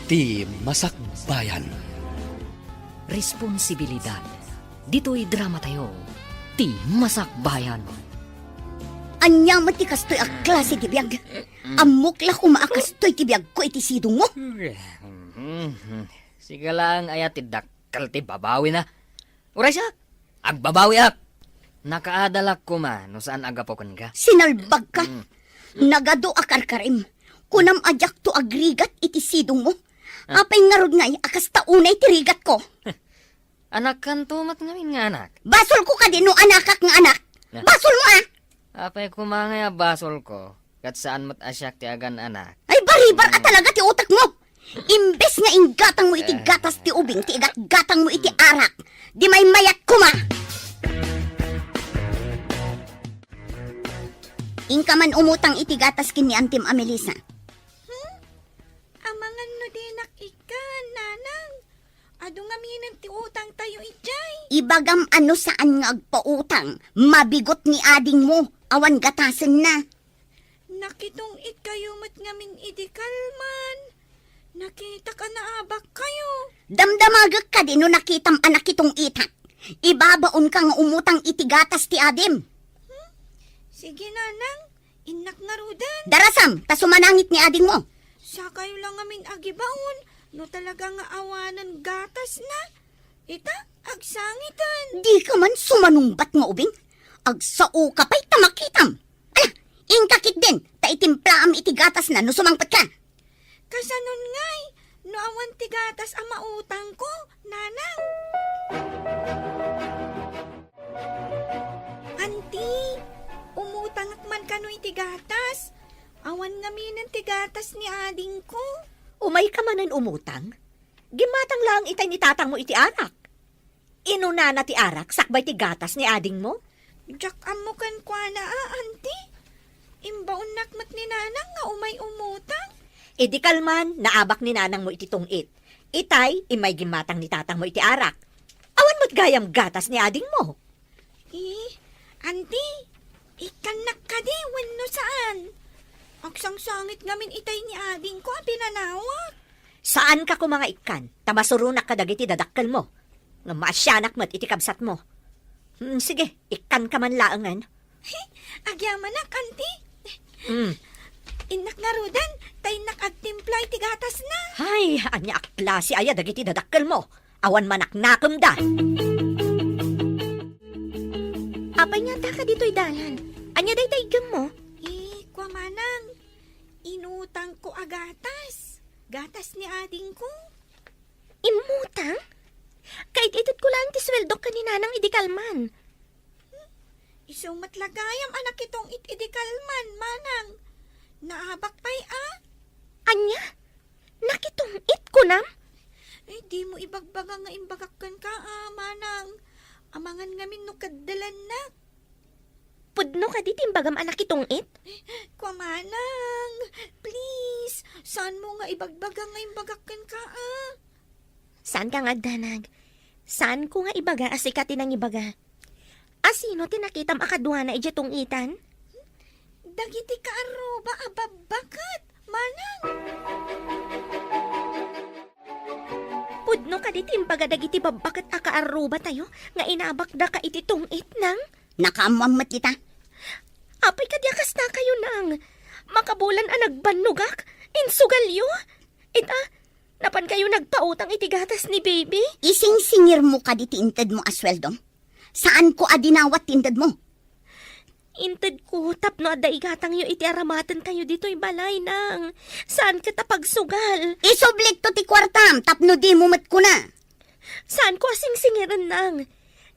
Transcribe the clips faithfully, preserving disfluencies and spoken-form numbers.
Ti Masakbayan. Responsibilidad. Ditoy dramatayo, Ti Masakbayan. Ania met ti kastoy a klase ti biag? Ammok la koma a kastoy ti biagko iti sidongmo. Sika laeng aya ti dakkel ti babawina? Uray siak, agbabawiak. Nakaadalak koma no saan a gapu kenka. Sinalbagka. Mm. Nagadu a karkarim. Kunam a diakto agrigat iti sidongmo. Ah. Apay ngarud ngay a kasta unay ti rigatko? Anakkanto met ngamin nga anak. Basolko kadi no anakak nga anak? Ah. Basolmo, a? Apay koma ngay a basolko, ket saan met a siak ti agan-anak. Ay, baribar a talaga ti utekmo! Imbes nga inggatangmo iti gatas ti ubing ti igatgatangmo iti arak, di maymayat koma! Inka man umutang iti gatas ken ni Antim a Melissa. Hmm? Amangan no dinak ikkan, Nanang. Adu ngaminen ti utangtayo idiay. Ibagam a no saan nga agpautang, mabigot ni adingmo, awan gatasenna. Nakitong-itkayo met ngamin idi kalman. Nakitak a naabakkayo. Damdamagek kadi no nakitam a nakitong-itak. Ibabaonka nga umutang iti gatas ti adim. Hmm? Sige, Nanang. Innak ngaruden. Darasam, ta sumanangit ni adingmo. Sakayo la ngamin agibaon, no talaga nga awanen gatasna. Ita, agsangiten. Dika man sumanungbat nga ubing. Agsaoka pay ta makitam. Ala, inka ketdin, ta itimplaam iti gatasna no sumangpetka. Kasanon ngay, no awan ti gatas a mautangko, Nanang? Anti, umutangak man kano iti gatas. Awan ngaminen ti gatas ni adingko. Umayka manen umutang? Gimmatang laeng itay ni tatangmo iti arak. Inunana ti arak sakbay ti gatas ni adingmo? Diak ammo kenkuana a, anti. Imbaonnak met ni Nanang nga umay umutang. Idi kalman, naabak ni nanangmo iti tong-it. Itay, immay gimmatang ni tatangmo iti arak. Awan met gayam gatas ni adingmo. Eh, anti, ikkannak kadi wenno saan? Agsangsangit ngamin itay ni adingko a pinanawak. Saanka koma nga ikkan, ta masuronak kadagiti dadakkelmo. Ngem maasianak met iti kabsatmo. Hmm, sige, ikkanka man laengen. He, agyamanak, anti. Hmm. Innak ngaruden, ta innak agtimpla iti gatasna. Hay, ania a klase aya dagiti dadakkelmo? Awan manaknakemda. Apay nga addaka ditoy dalan? Ania dayta iggemmo? Eh, kua manang, inutangko a gatas. Gatas ni adingko. Immutang? Kaititedko laeng ti sueldok ken ni Nanang idi kalman. Isu met la gayam a nakitong-it idi kalman, manang. Naabak pay a? Ania? Nakitong-it, kunam? Eh, dimo ibagbaga nga imbagak kenka a, manang. Amangan ngamin no kaddelennak. Pudno kadi ti imbagam a nakitong-it? Kua manang, please, saanmo nga ibagbaga nga imbagak kenka a? Saanka nga agdanag. Saanko nga ibaga a sika ti nangibaga. A sino ti nakitam a kaduana idiay tong-itan? Dagiti kaarruba a babbaket, manang. Pudno kadi ti imbaga dagiti babbaket a kaarrubatayo nga inabakdaka iti tong-it, nang? Nakaammoam met dita. Apay kadi a kastakayo, nang? Makabulan a nagbannogak, insugalyo. Ita, napankayo nagpautang iti gatas ni baby? Isingsingirmo kadi ti intedmo a sueldom? Saanko a dinawat ti intedmo. Intedko tapno adda igatangyo iti aramatentayo ditoy balay, nang. Saan ket a pagsugal. Isublikto ti kuartam tapno dimo met kuna. Saanko a singsingiren, nang.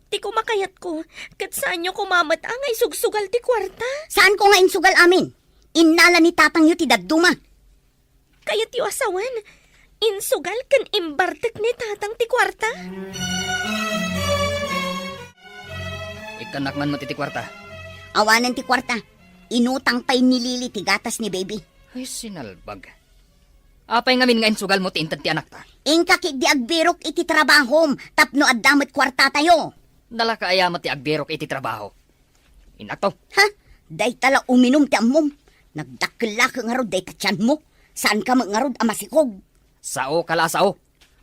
Ti kumakayatko, ket saanyo koma met a nga isugsugal ti kuarta. Saanko nga insugal amin. Innala ni tatangyo ti dadduma. Kayatyo a sawen, insugal ken imbartek ni tatang ti kuarta? Ikkannak man met iti kuarta. Awanen ti kuarta. Inutang pay ni Lily ti gatas ni baby. Ay, sinalbag. Apay ngamin nga insugalmo ti inted ti anakta? Inka ketdi agbirok iti trabahom tapno adda met kuartatayo. Nalaka aya met ti agbirok iti trabaho? Innakto. Ha? Dayta la uminum ti ammom. Nagdakkel la ngarud dayta tianmo. Saanka met ngarud a masikog. Sao ka la a sao.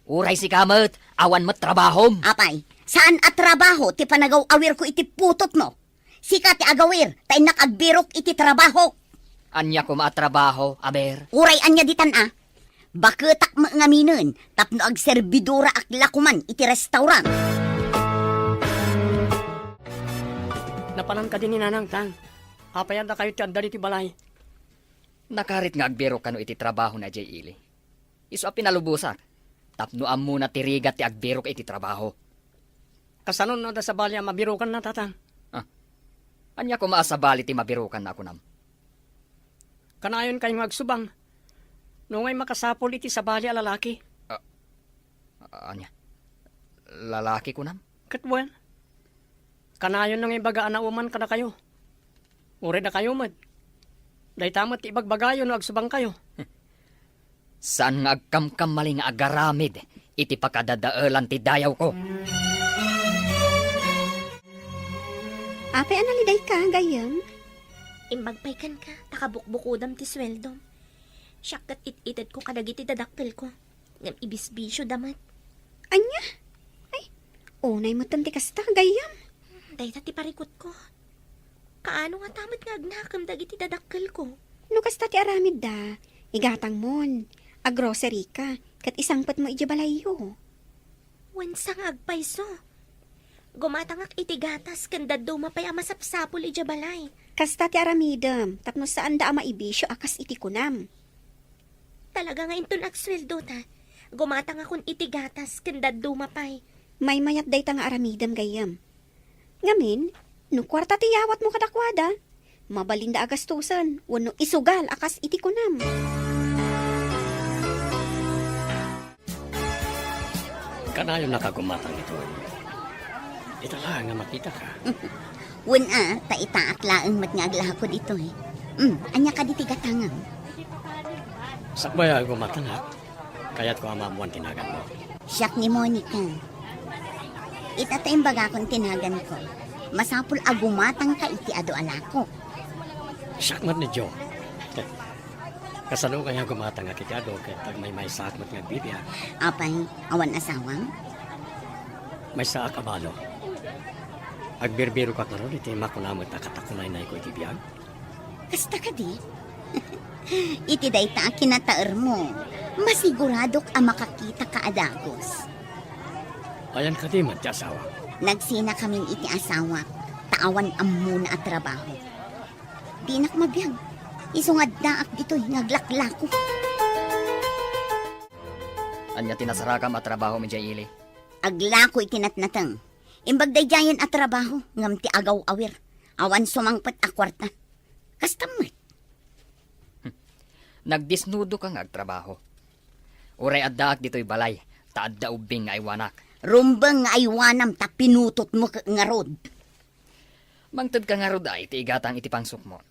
Uray sika met, awan met trabahom. Apay, saan a trabaho ti panagaw-awirko iti putotmo? Sika ti agawir, ta innak agbirok iti trabaho. Ania koma a trabaho, aber? Uray ania ditan a? Baketak met ngaminen tapno agserbidoraak la koman iti restaurant. Napanan kadi ni Nanang, Tang? Apay a dakayo ti adda ditoy balay? Nakarit nga agbirok kano iti trabaho ni Adiay Ili. Isu a pinalubosak, tapno ammona ti rigat ti agbirok iti trabaho. Kasano no adda sabali a mabirokanna, Tatang? Ah, ania koma a sabali ti mabirokanna a kunam? Kanayon kayo nga agsubang. No ngay makasapul iti sabali a lalaki. Ah, ania? Lalaki kunam? Ket wen, kanayon nga ibaga a nauman kadakayo. Uray dakayo met. Dayta met ti ibagbagayo no agsubangkayo. Saan nga agkamkamali nga agaramid iti pakadadaelan ti dayawko. Apay a nalidayka, gayyem? Imbag pay kenka, ta kabukbukodam ti sueldom. Siak ket it-itedko kadagiti dadakkelko. Ngem ibisbisioda met. Ania? Ay, unay metten ti kasta, gayyem. Dayta ti parikutko. Kaano ngata met nga agnakem dagiti dadakkelko? No kasta ti aramidda, igatangmon, agrocery ka, ket isangpetmo idiay balayyo. Wen, sangag payso. Gumatangak iti gatas ken dadduma pay a masapsapul idiay balay. Kasta ti aramidem, tapno saanda a maibisio a kas iti kunam. Talaga nga inton agsueldota, gumatangakon iti gatas ken dadduma pay. Maymayat dayta nga aramidem, gayyem. Ngamin, no kuarta ti yawatmo kadakuada, mabalinda a gastusen wenno isugal a kas iti kunam. Kanayon a kagumatang itoy. Ita laeng nga makitaka. Wen a, ta itaak laeng met nga aglako ditoy. Hmm, ania kadi ti gatangem? Sakbay a gumatangak, kayatko a maammoan ti naganmo. Siak ni Monica. Ita ta imbagakon ti naganko. Masapul a gumatangka iti adu a lako. Siak met ni Joe. Kasano kaya gumatangak iti adu ket agmaymaysaak met nga agbibiag? Apay, awan asawam? Maysaak a balo. Agbirbirokak ngarud iti makuna met a katakunaynayko iti biag. Kasta kadi? Iti dayta a kinataermo, masiguradok a makakitaka a dagus. Ayan kadi met ti asawa? Nagsinakamin iti asawak, ta awan ammona a trabaho. Dinak mabiag. Isu nga addaak ditoy nga aglaklako. Ania ti nasarakam a trabaho idiay ili? Aglako iti natnateng. Imbag daydiayen a trabaho, ngem ti agaw-awir. Awan sumangpet a kuarta. Kasta met. Nagdisnudo ka nga agtrabaho. Uray addaak ditoy balay, ta adda ubbing nga aywanak. Rumbeng nga aywanam ta pinutotmo ket ngarud. Mangted ka ngarud a iti igatang iti pangsukmo.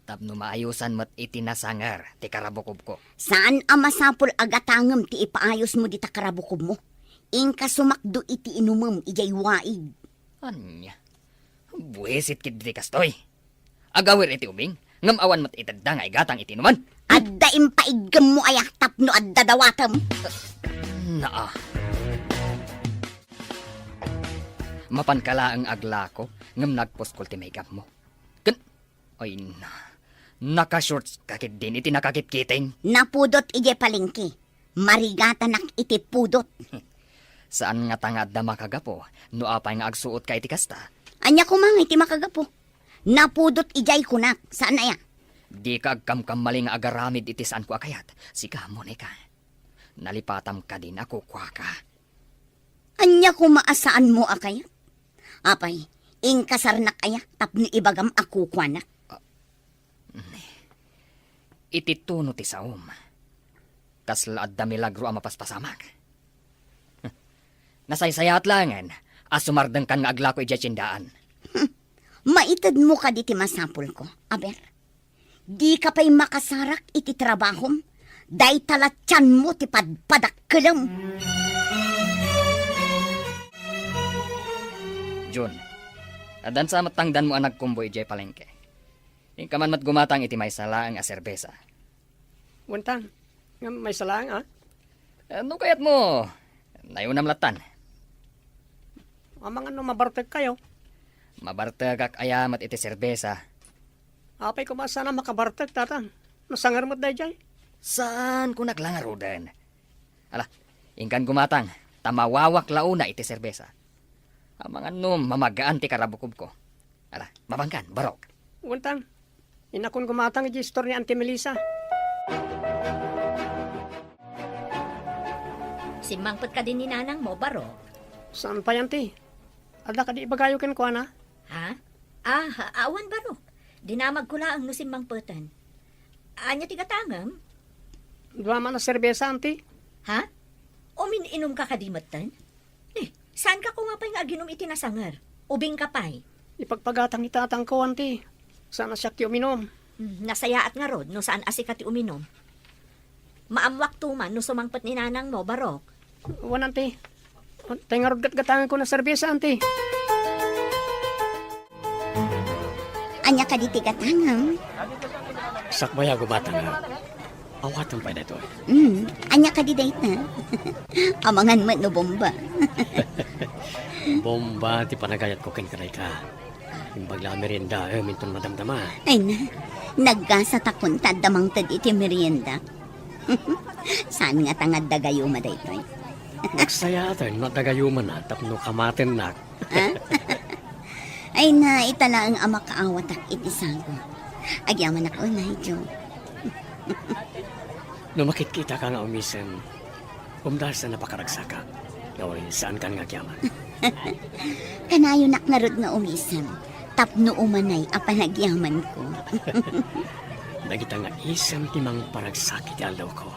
Tapno maayosan met iti nasanger ti karabukobko. Saan a masapul a gatangem ti ipaayosmo dita karabukobmo. Inka sumakdo iti inumem idiay waig. Ania? Buisit ketdi ti kastoy. Agawir iti ubing, ngem awan met itedda nga igatang iti inuman. Adda impaiggemmo aya tapno adda dawatem? Naa. Mapanka laeng aglako, ngem nagpuskol ti make-upmo. Ken, ay na, naka-shorts ka ketdin iti nakakitkiting. Napudot idiay palengke. Marigatanak iti pudot. Saan ngata nga adda makagapu no apay nga agsuotka iti kasta? Ania koma nga iti makagapu? Napudot idiay kunak, saan aya? Dika agkamkamali nga agaramid iti saanko a kayat. Sika, Monica. Nalipatam kadin a kukuaka. Ania koma a saanmo a kayat? Apay, inkasarnak aya tapno ibagam a kukuanak? Iti tono ti saom, kasla adda milagro a mapaspasamak. Nasaysayaat laengen a sumardengkan nga aglako idiay tiendaan. Maitedmo kadi ti masapulko, aber? Dika pay makasarak iti trabahom, dayta la tianmo ti padpadakkelem. Jun, addan sa met tangdanmo a nagkumbo idiay palengke. Inka man met gumatang iti maysa laeng a serbesa. Wen, Tang, ngem maysa laeng, a? Eh, no kayatmo, nayunam lattan. Amangan no mabartekkayo? Mabartekak aya met iti serbesa. Apay koma saan a makabartek, Tatang? No sanger met daydiay? Saan ko naglangaruden. Ala, inkan gumatang, ta mawawak la una iti serbesa. Amangan no mamagaan ti karabukobko. Ala, mabangkan, Barok. Wen, Tang. Innakon gumatang iti istor ni Auntie Melissa. Simmangpet kadi ni nanangmo, Barok? Saan pay, Auntie? Adda kadi ibagayo kenkuana? Ha? Ah, awan, Barok. Dinamagko laeng no simmangpeten. Ania ti gatangem? Dua man a serbesa, Auntie. Ha? Umin-inumka kadi metten? Eh, saanka koma pay nga aginum iti nasanger? Ubingka pay? Ipagpagatang ni tatangko, Auntie. Saan a siak ti uminum. Hmm, nasayaat ngarud no saan a sika ti uminum. Maammoakto man no sumangpet ni nanangmo, Barok. Wen, Auntie. Tay ngarud gatgatangenko na serbesa, Auntie. Ania kadi ti gatangem? Sakbay a gumatang. Awatem pay daytoy. Hmm, ania kadi dayta? Amangan met no bomba. Bomba ti panagayatko kenka dayta. Imbag la a meriendaem inton madamdama. Ay na, naggasatakon ta adda mangted iti merienda. Saan ngata nga adda gayuma daytoy? Nagsayaaten no adda gayumana tapno kamatennak. Ah? Ay na, ita laeng a makaawatak iti sago. Agyamanak unay, Joe. No makitkitaka nga umisem, umdasan a pakaragsaka. Ngem saankan nga agyaman. Kanayonak ngarud nga umisem, tapno umanay a panagyamanko. Dagita nga isem ti mangparagsak iti aldawko.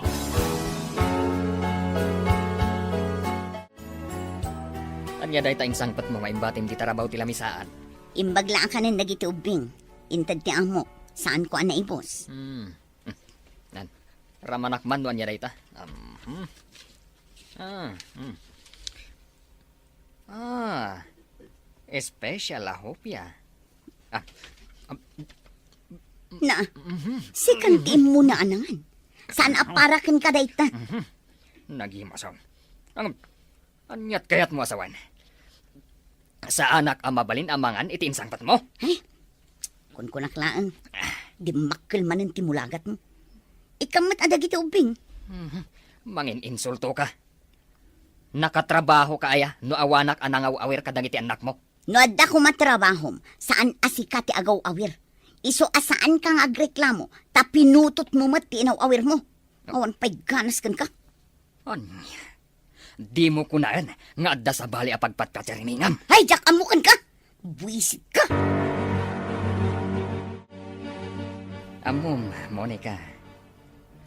Ania dayta insangpetmo nga imbatim ti tarabaw ti lamisaan? Imbag la a kanen dagiti ubbing. Inted ti amok, saanko a naibus. Hmm. Hmm. Nan, ramanak man no ania dayta. Um, hmm. Ah, hmm. Ah, special a hopia. Ah, um, Na, mhm. Sikan ti immuna a nangan. Saan a para kenka dayta? Mhm. Nagimasom. Ang, aniat kayatmo a sawen? Saanak a mabalin a mangan iti insangpetmo? Ay, kunkunak laeng. Dimmakkel manen ti mulagatmo. Ikkan met a dagiti ubbing. Mhm. Mangin-insultoka. Nakatrabahoka aya no awanak a nangaw-awir kadagiti annakmo? No adda koma trabahom, saan a sika ti agaw-awir. Isu a saanka nga agreklamo, ta pinutotmo met ti inaw-awirmo. Awan pay ganas kenka. Ania? Dimo kunaen nga adda sabali a pagpatpatirimingan? Ay, diak ammo kenka! Buisitka! Ammom, Monica.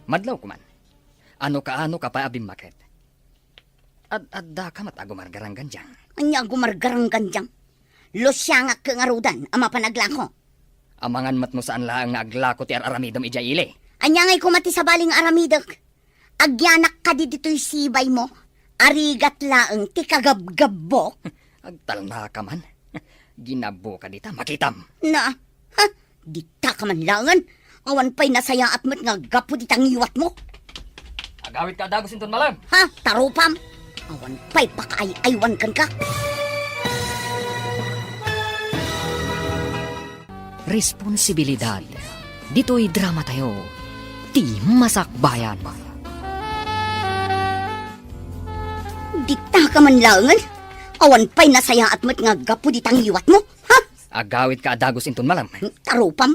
Madlaw koman. Ano kaano ka pay a bimmaket? Ad-addaka met a gumargaranggandiang. Ania a gumargaranggandiang? Lusiangak ngaruden a mapan aglako. Amangan met no saan laeng nga aglako ti ar-aramidem idiay ili. Ania ngay koma ti sabali nga aramidek? Agyanak kadi ditoy sibaymo? Arigat laeng ti kagabgabbo? Agtalnaka man. Ginabbo ka dita, makitam. Na, ha? Dita ka man laengen. Awan pay nasayaat met nga gapu dita ngiwatmo. Agawidka a dagus inton malem. Ha? Tarupam? Awan pay pakaay-aywan kenka. Responsibilidad ditoy dramatayo, ti Masakbayan. Dita ka man laengen? Awan pay nasayaat met nga gapu dita ngiwatmo, ha? Agawidka a dagus inton malem. Tarupam,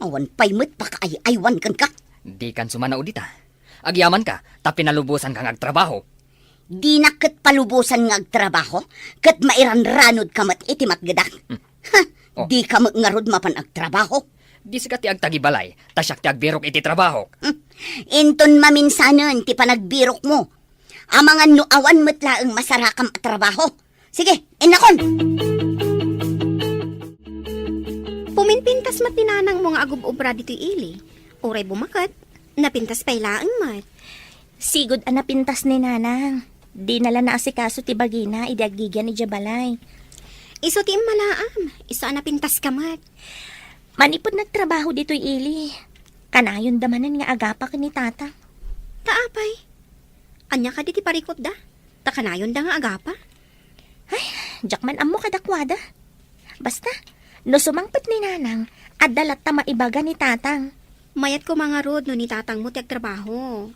awan pay met pakaay-aywan kenka. Dikan sumanao dita. Agyamanka, ta pinalubosanka nga agtrabaho. Dinak ket palubosan nga agtrabaho, ket mairanranodka met iti matgedak. Hmm. Ha? Oh. Dika met ngarud mapan agtrabaho. Di sika ti agtagibalay, ta siak ti agbirok iti trabahok. Hmm. Inton maminsanen ti panagbirokmo. Amangan no awan met laeng masarakam a trabaho. Sige, innakon! Puminpintas met ni nanangmo nga agub-ubra ditoy ili. Uray bumaket, napintas pay laeng met. Sigud a napintas ni nanang. Dina la naasikaso ti bagina idi aggigian idiay balay. Isu ti immalaam, isu a napintaska met. Manipud nagtrabaho ditoy ili, kanayonda manen nga agapa ken ni tata. Ta apay? Ania kadi ti parikutda? Ta kanayonda nga agapa? Ay, diak man ammo kadakuada. Basta, no sumangpet ni Nanang, adda latta maibaga ni Tatang. Mayat koma ngarud no ni Tatangmo ti agtrabaho.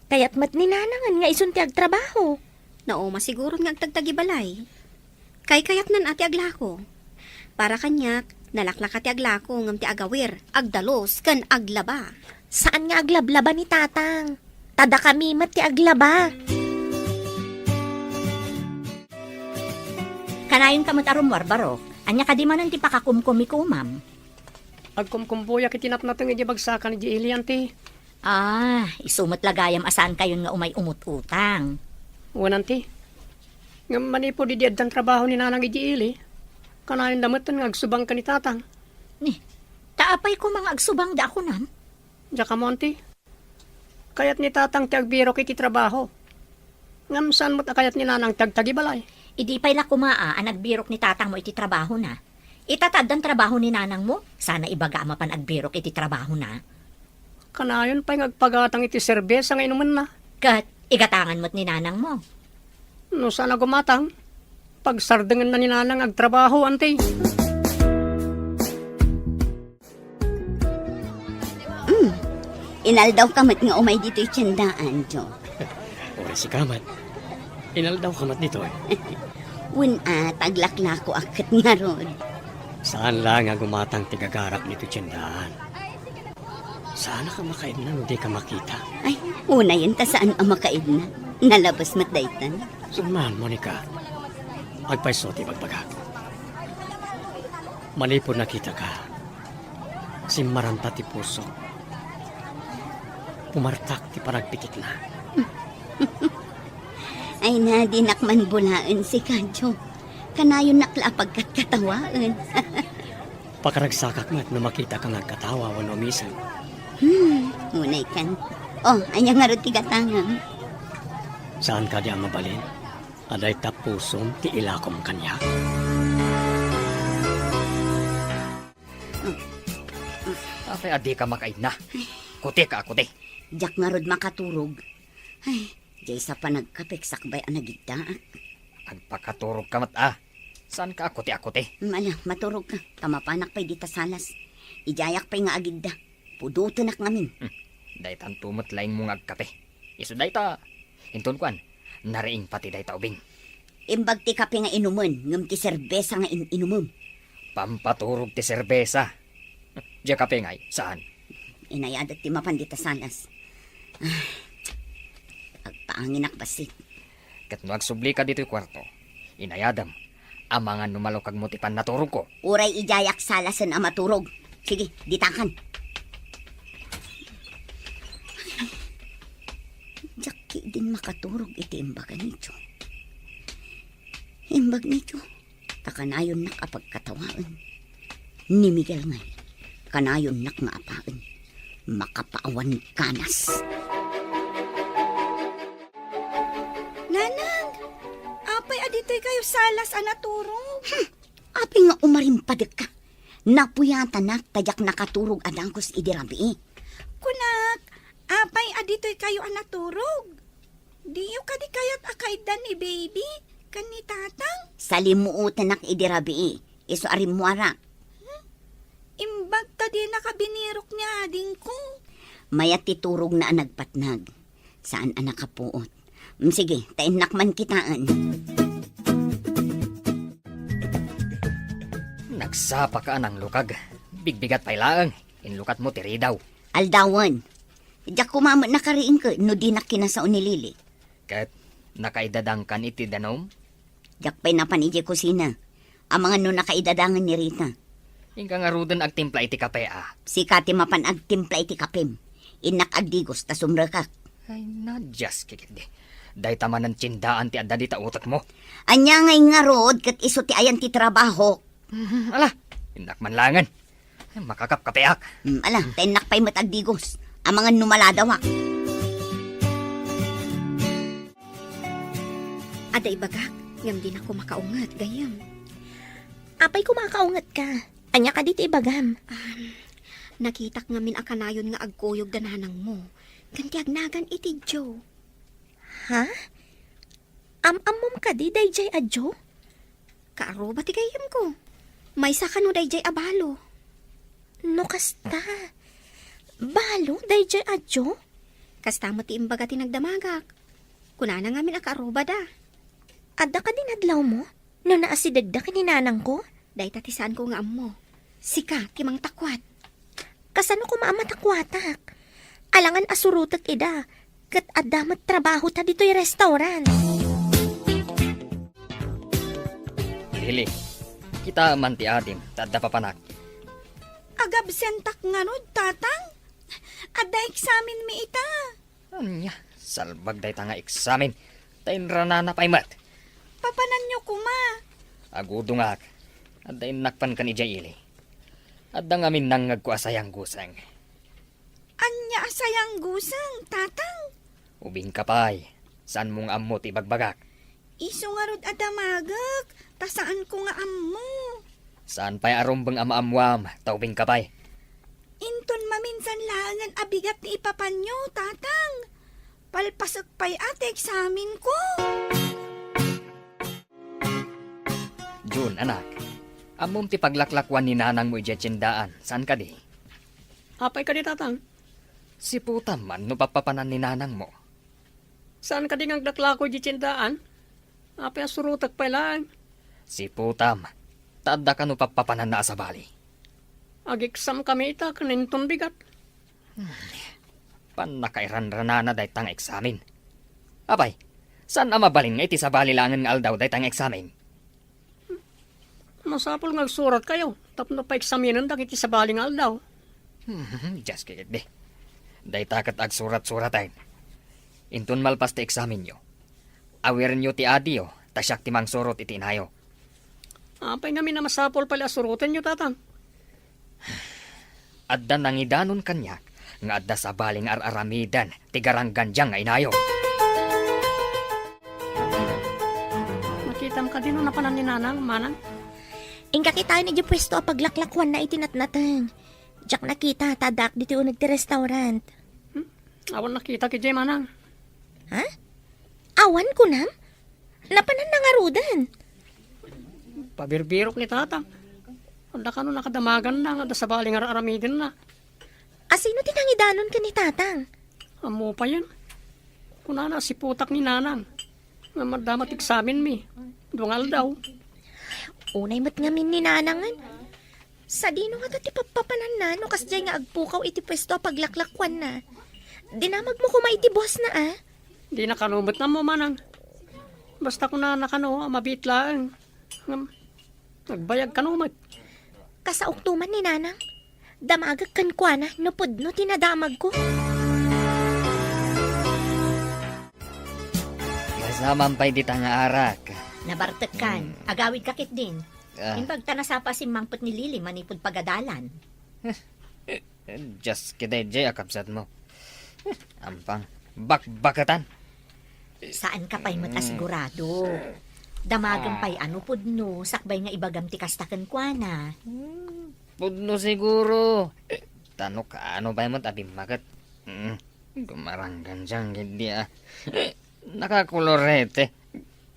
Kayat met ni Nanangen nga isun ti agtrabaho. Nauma siguron nga agtagtagibalay. Kaykayatnan a ti aglako. Para kaniak, nalaklaka ti aglako ngem ti agawir, agdalus, ken aglaba. Saan nga aglablaba ni Tatang? Ta dakami met ti aglaba. Kanayonka met a rummuar, Barok. Ania kadi manen ti pakakumkumikomam? Agkumkumbuyak iti natnateng idiay bagsakan idiay ili, Auntie. Ah, isu met la gayam a saankayon nga umay umut-utang. Wen, Auntie. Ngem manipud idi addan trabaho ni Nanang idiay ili, kanayonda metten nga agsubang ken ni Tatang. Ni, ta apay koma nga agsubangda a kunam? Diak ammo, Auntie. Kayat ni Tatang ti agbirok iti trabaho. Ngem saan met a kayat ni Nanang ti agtagibalay. Idi pay la koma a, a nagbirok ni Tatangmo iti trabahona. Ita ta addan trabaho ni Nanangmo, saan a ibaga a mapan agbirok iti trabahona. Kanayon pay nga agpagatang iti serbesa nga inumenna. Ket igatangan met ni Nanangmo. No saan a gumatang, pagsardengenna ni Nanang nga agtrabaho, Auntie. Mm. Inaldawka met nga umay ditoy tiendaan, Joe. Uray sika met. Inaldawka met ditoy. Wen a, ta aglaklakoak ket ngarud. Saan la nga gumatang ti gagarak ditoy tiendaan. Saan a ka makaidna no dika makita? Ay, unayen ta saan a makaidna. Nalabes met daytan. Saan man, Monica? Agpayso ti ibagbagak. Manipud nakitaka, simmaranta ti pusok. Pumartak ti panagpitikna. Ay na, dinak man bulaen sika, Joe. Kanayonnak la a pagkatkatawaen. Pakaragsakak met no makitaka nga agkatawa wenno umisag. Hmm, unay kan. Oh, ania ngarud ti gatangam? Saan kadi a mabalin a dayta pusom ti ilakom kaniak? Apay a dika makaidna? Kutika a kuti. Diak ngarud makaturog. Ay, diay sa panagkapek sakbay a nagiddaak. Agpakaturogka met a. Saanka a kuti a kuti? Ala, maturogka. Ta mapanak pay dita salas. Idiayak pay nga agidda. Pudotenak ngamin. Hmm. Daytanto met laingmo nga agkape. Isu dayta, inton kuan, nariing pati dayta ubing. Imbag ti kape nga inumen, ngem ti serbesa nga in-inumem. Pampaturog ti serbesa. Dia kape ngay, saan? Inayadak ti mapan dita salas. Ah, agpaanginak bassit. Ket no agsublika ditoy kuarto, inayadem, amangan no malukagmo ti pannaturogko. Uray idiayak salasen a maturog. Sige, ditakan. Diak ketdin makaturog iti imbaga ni Joe. Imbag ni Joe, ta kanayonnak a pagkatawaen. Ni Miguel ngay, kanayonnak nga apaen. Makapaawan kanas. Nanang, apay a ditoy kayo salas a naturog? Hmm, apay nga umarimpadekka? Napuyatanak ta diak nakaturog a dagus idi rabii. Kunak, apay a ditoy kayo a naturog? Diyo kadi kayat a kaiddan ni Baby ken ni Tatang? Salimuotenak idi rabii, isu a rimmuarak. Hmm? Imbag ta dinaka binirok ni adingko. Mayat ti turogna a nagpatnag. Saan a nakapuot. Mm, sige, ta innak man kitaen. Nagsapaka a nanglukag. Bigbigat pay laeng. Inlukatmo ti ridaw. Aldawen. Diak koma met nakariingken no dinak kinasao ni Lily. Ket nakaidadangkan iti danum? Diak pay napan idiay kusina. Amangan no nakaidadangen ni Rita. Inka ngaruden agtimpla iti kape a. Sika ti mapan agtimpla iti kapem. Innak agdigos ta sumrekak. Ay, nadias kikitdi. Dayta manen tiendaan ti adda dita utekmo. Ania ngay ngarud ket isu ti ayan ti trabahok? Mhm, ala, innak man laengen. Ay, makakapkapeak. Mm, ala, ta innak pay met agdigos. Amangan no maladawak. Adda ibagak, ngem dinako makaunget, gayyem. Apay koma a kaungetka? Ania kadi ti ibagam? Um, nakitak ngamin a kanayon nga agkuyog da nanangmo. Ken ti agnagan iti Joe. Ha? Am-ammom kadi dayjay a Joe? Kaaruba ti gayyemko. Maysa kano dayjay a balo? No kasta, balo dayjay a Joe? Kasta met ti imbaga ti nagdamagak. Kunana ngamin a kaarubada. Adda kadi nadlawmo? No naasidegda ken ni nanangko? Dayta ti saanko nga ammo. Sika ti mangtakuat. Kasano koma a matakuatak? Alangan a surotek ida, ket adda met trabahota ditoy restaurant. Lili, kitaem man ti adim, ta adda papanak. Agabsentak ngarud, Tatang? Adda eksamenmi ita. Ania, salbag dayta nga eksamen, ta inranana pay met. Papananyo koma. Agudongak, adda innak pan ken idiay ili. Adda ngamin nangngegko a sayangguseng. Ania a sayangguseng, Tatang? Ubingka pay, saanmo nga ammo ti ibagbagak. Isu ngarud a damagek, ta saanko nga ammo. Saan pay a rumbeng a maammoam, ta ubingka pay. Inton maminsan laengen a bigat ti ipapanyo, Tatang. Palpasek pay a ti eksamenko. Jun, anak, ammom ti paglaklakuan ni nanangmo idiay tiendaan, saan kadi? Apay kadi, Tatang? Siputam man no pappapanan ni nanangmo. Saan kadi nga aglaklako idiay tiendaan? Apay a surotek pay laeng? Siputam, ta adda kano pappapananna a sabali. Ageksam kami ita ken inton bigat. Pannakairanranana dayta nga eksamen. Apay, saan a mabalin nga iti sabali laengen nga aldaw dayta nga eksamen? Masapul nga agsuratkayo tapno paeksamenendak iti sabali nga aldaw. Dios ketdi. Dayta ket agsurat-suratan. Inton malpas ti eksamenyo, awirenyo ti adiyo, ta siak ti mangsurot iti inayo. Apay ngamin a masapul pay a surotenyo, Tatang? Adda nangidanon kaniak nga adda sabali nga ar-aramiden ti garanggandiang nga inayo. Nakitam kadi no napanan ni Nanang, Manang? Inka kitaen idiay puesto a paglaklakuanna iti natnateng. Diak nakita ta addaak ditoy uneg ti restaurant. Hmm? Awan nakitak idiay, Manang. Ha? Awan kunam? Napananna ngaruden? Pabirbirok ni Tatang. Adda kano nakadamaganna nga adda sabali nga ar-aramidenna. Asino ti nangidanon ken ni Tatang? Ammo payen. Kunana a siputak ni Nanang. Ngem adda met eksamenmi. Dua nga aldaw. Unay met ngamin ni Nanangen. Sadino ngata ti pappapananna no kasdiay nga agpukaw iti puesto a paglaklakuanna? Dinamagmo koma iti bossna, a? Dina kano met ammo, Manang. Basta kunana kano a mabiit laeng. Ngem, agbayag kano met. Kasaokto man ni Nanang. Damagek kenkuana no pudno ti nadamagko. Masaman pay dita nga arak. Nabartekkan. Hmm. Agawidka ketdin. Ah. Imbag ta nasapa a simmangpet ni Lily manipud pagadalan. Dios, kadaydiay a kabsatmo. Ampang, bakbaketan. Saanka pay met a sigurado. Damagem pay a no pudno, sakbay nga ibagam ti kasta kenkuana. Hmm, pudno siguro. Ta no kaano pay met a bimmaket. Hmm, gumaranggan diay ketdi a. Nakakolorete.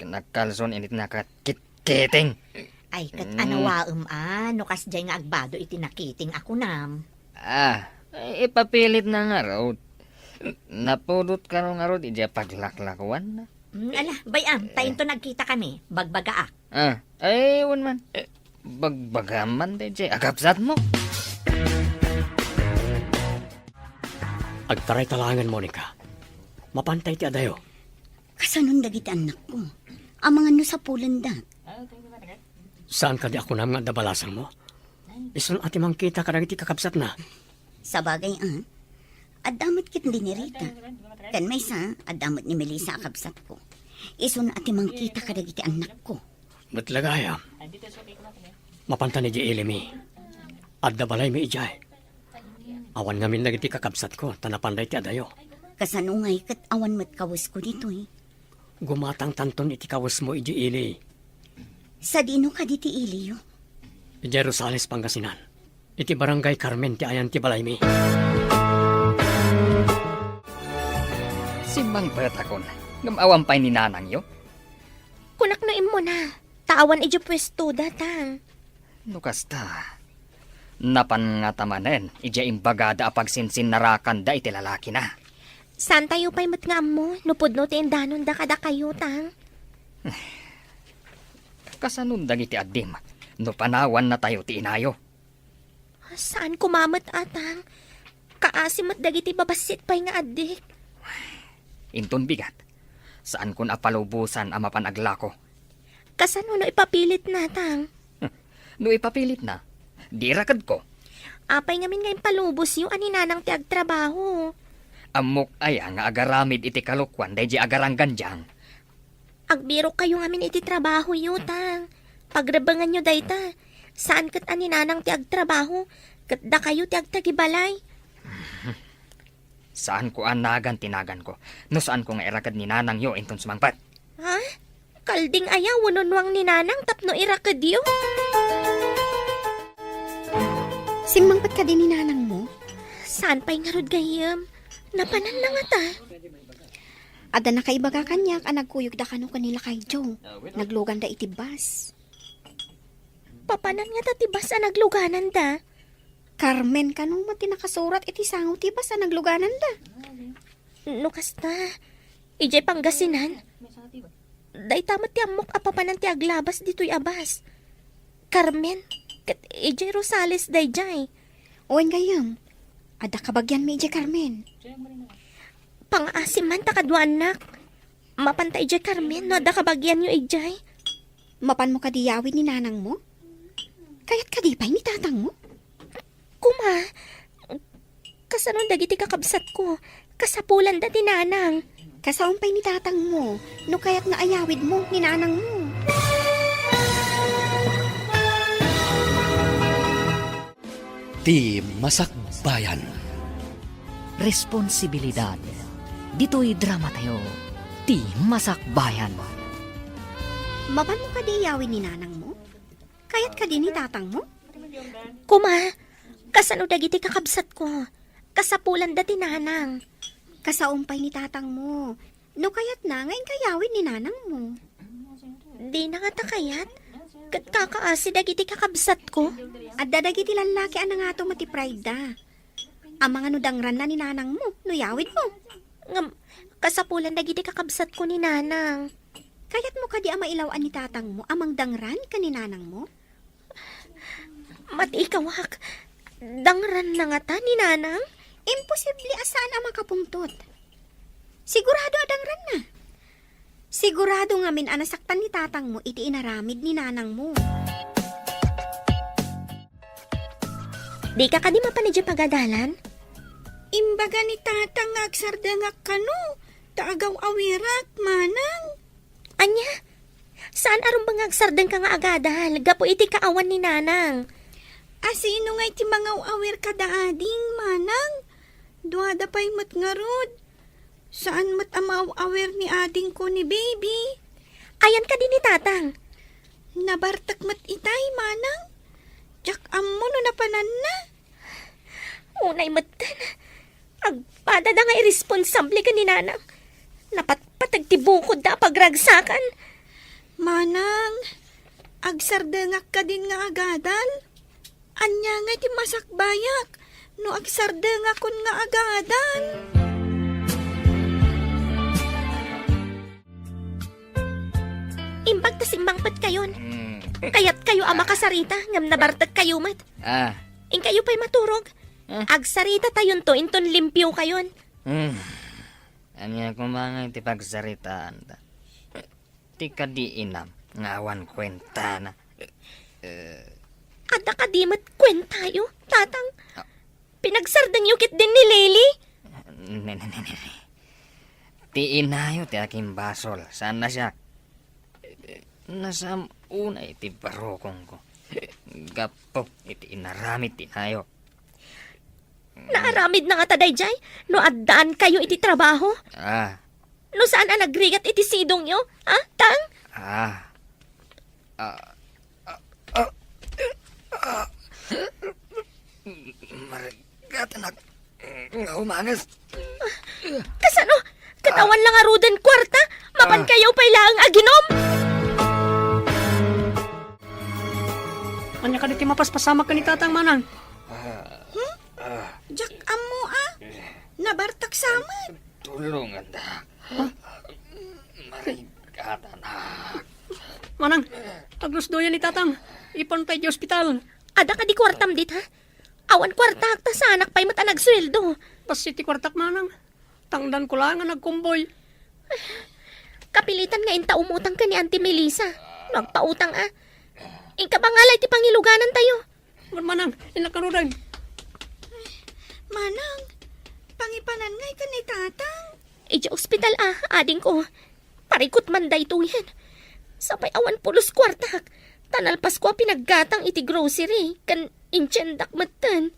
Nagkalson init nakatkit Kiting. Ay, ket anawaem a, no kasdiay nga agbado iti nakiting a kunam. Ah, ipapilit na ngarud. Napudot kano ngarud idiay paglaklakuan? Mm, ala, bay-am, ta inton nagkita kami, bagbagaak. Ah, ay, wen man. Eh, bagbagam man daydiay a kabsatmo. Agtaray ta laengen, Monica. Mapanta iti adayo. Kasanon dagiti annakko? Amangan no sapulenda. Saan kadi a kunam nga adda balasangmo? Isun a ti mangkita kadagiti kakabsatna. Sabagay, a. Adda met ket ni Rita. Ken maysa, adda met ni Melissa a kabsatko. Isun a ti mangkita kadagiti annakko. Met la gayam. Mapanta idiay ilimi. Adda balaymi idiay. Awan ngamin dagiti kakabsatko, ta napanda iti adayo. Kasano ngay ket awan met kawesko ditoy? Gumatangtanton iti kawesmo idiay ili. Sadino kadi ti iliyo? Idiay Rosales, Pangasinan. Iti Barangay Carmen ti ayan ti balaymi. Simmangpetakon. Ngem awan pay ni nanangyo? Kunak no immuna, ta awan idiay puestoda, Tang. No kasta, napan ngata manen idiay imbagada a pagsinsinnarakanda iti lalakina. Saantayo pay met nga ammo no pudno ti indanonda kadakayo, Tang. Kasanon dagiti addim no panawannatayo ti inayo? Saan koma met, Tang. Kaasi met dagiti babassit pay nga addik. Inton bigat, saankon a palubosan a mapan aglako. Kasano no ipapilitna, Tang? No ipapilitna, di irakedko. Apay ngamin nga impalubosyo a ni nanang ti agtrabaho? Ammok aya nga agaramid iti kalokuan daydiay agaranggandiang? Agbirokkayo ngamin iti trabahoyo, Tang. Pagrebenganyo dayta. Saan ket a ni nanang ti agtrabaho, ket dakayo ti agtagibalay. Saanko a nagan ti naganko no saanko nga iraked ni nanangyo inton sumangpet. Ha? Kalding aya wenno nuang ni nanang tapno irakedyo? Simmangpet kadi ni nanangmo? Saan pay ngarud gayyem? Napananna ngata. Adda nakaibaga kaniak a nagkuyogda kano ken ni Lakay Joe. Nagluganda iti bus. Papanan ngata ti bus a naglugananda? Carmen kano met ti nakasurat iti sango ti bus a naglugananda. No kasta, idiay Pangasinan, dayta met ti ammok a papanan ti aglabas ditoy a bus. Carmen, ket idiay Rosales daydiay. Wen gayyem, adda kabagianmi idiay Carmen. Pangaasi man ta kaduaannak. Mapanta idiay Carmen no adda kabagianyo idiay. Mapanmo kadi yawid ni nanangmo? Kayat kadi pay ni tatangmo? Kuma, kasano dagiti kakabsatko? Kasapulanda ti nanang. Kasaom pay ni tatangmo no kayatna a yawidmo ni nanangmo. Ti Masakbayan. Responsibilidad. Ditoy dramatayo, Ti Masakbayan. Mapanmo kadi yawid ni nanangmo? Kayat kadi ni tatangmo? Kuma, kasano dagiti kakabsatko? Kasapulanda ti nanang. Kasaom pay ni tatangmo. No kayatna nga inka yawid ni nanangmo. Dina ngata kayat. Ket kakaasi dagiti kakabsatko. Adda dagiti lallaki a nangato met ti pride-da. Amangan no dangranna ni nanangmo no yawidmo. Ngem, kasapulan dagiti kakabsatko ni nanang. Kayatmo kadi a mailaw-an ni tatangmo a mangdangran ken ni nanangmo? Mati ikawak, dangranna ngata ni nanang? Imposible a saan a makapungtot. Sigurado a dangranna. Sigurado ngamin a nasaktan ni tatangmo iti inaramid ni nanangmo. Dika kadi mapan idiay pagadalan? Imbaga ni tatang nga agsardengak kano, ta agaw-awirak, manang. Ania? Saan a rumbeng nga agsardengka nga agadal gapu iti kaawan ni nanang? A sino ngay ti mangaw-awir kada ading, manang? Duada pay met ngarud. Saan met a maaw-awir ni adingko ni baby. Ayan kadi ni tatang? Nabartek met itay, manang. Diak ammo no napananna. Unay metten. Agpadada nga irresponsable ken ni nanang. Napatpateg ti bukodda a pagragsakan. Manang, agsardengak kadin nga agadal? Ania ngay ti masakbayak no agsardengakon nga agadal? Imbag ta simmangpetkayon. Mm. Kayatkayo a makasarita ngem nabartekkayo met. Ah. Inkayo pay maturog. Ah. Agsarita tayonto inton limpiokayon. Hmm. Ania koma ngay ti pagsaritaanta? Ti kadi inam nga awan kuentana. Eh. Adda kadi met kuentayo, tatang? Ah. Pinagsardengyo ketdin ni Lily? Ne, ne, ne, ne, ne. Ti inayo ti akimbasol, saan a siak. Nasam unay ti barukongko. Gapu iti inaramid ti inayo. Naaramidna ngata daydiay no addaankayo iti trabaho? Ah. No saan a nagrigat iti sidongyo, a, Tang? Ah. Ah. Ah. Ah. Ah. Marigatanak nga umanges. Kasano? Ket awan la ngaruden kuarta? Apan kayo pay laeng aginom? Ania kadi ti mapaspasamak ken ni Tatang, Manang? Hmm? Diak ammo, a. Nabartak sa met. Tulonganda. Marigatanak. Manang, aglusdoyan ni Tatang. Ipan pay idiay ospital. Adda kadi kuartam dita? Awan kuartak ta saanak pay met a nagsueldo. Bassit ti kuartak, Manang. Tangdanko laeng a nagkumboy. Kapilitan nga inta umutang ken ni Auntie Melissa. No agpautang a. Inka bangal ti pangiluganantayo. Manang, innak ngaruden. Manang, pangipanan ngay ken ni Tatang? Idiay ospital a, adingko. Parikut man daytoyen. Sapay awan pulos kuartak. Ta nalpasko a pinaggatang iti grocery, ken intiendak metten.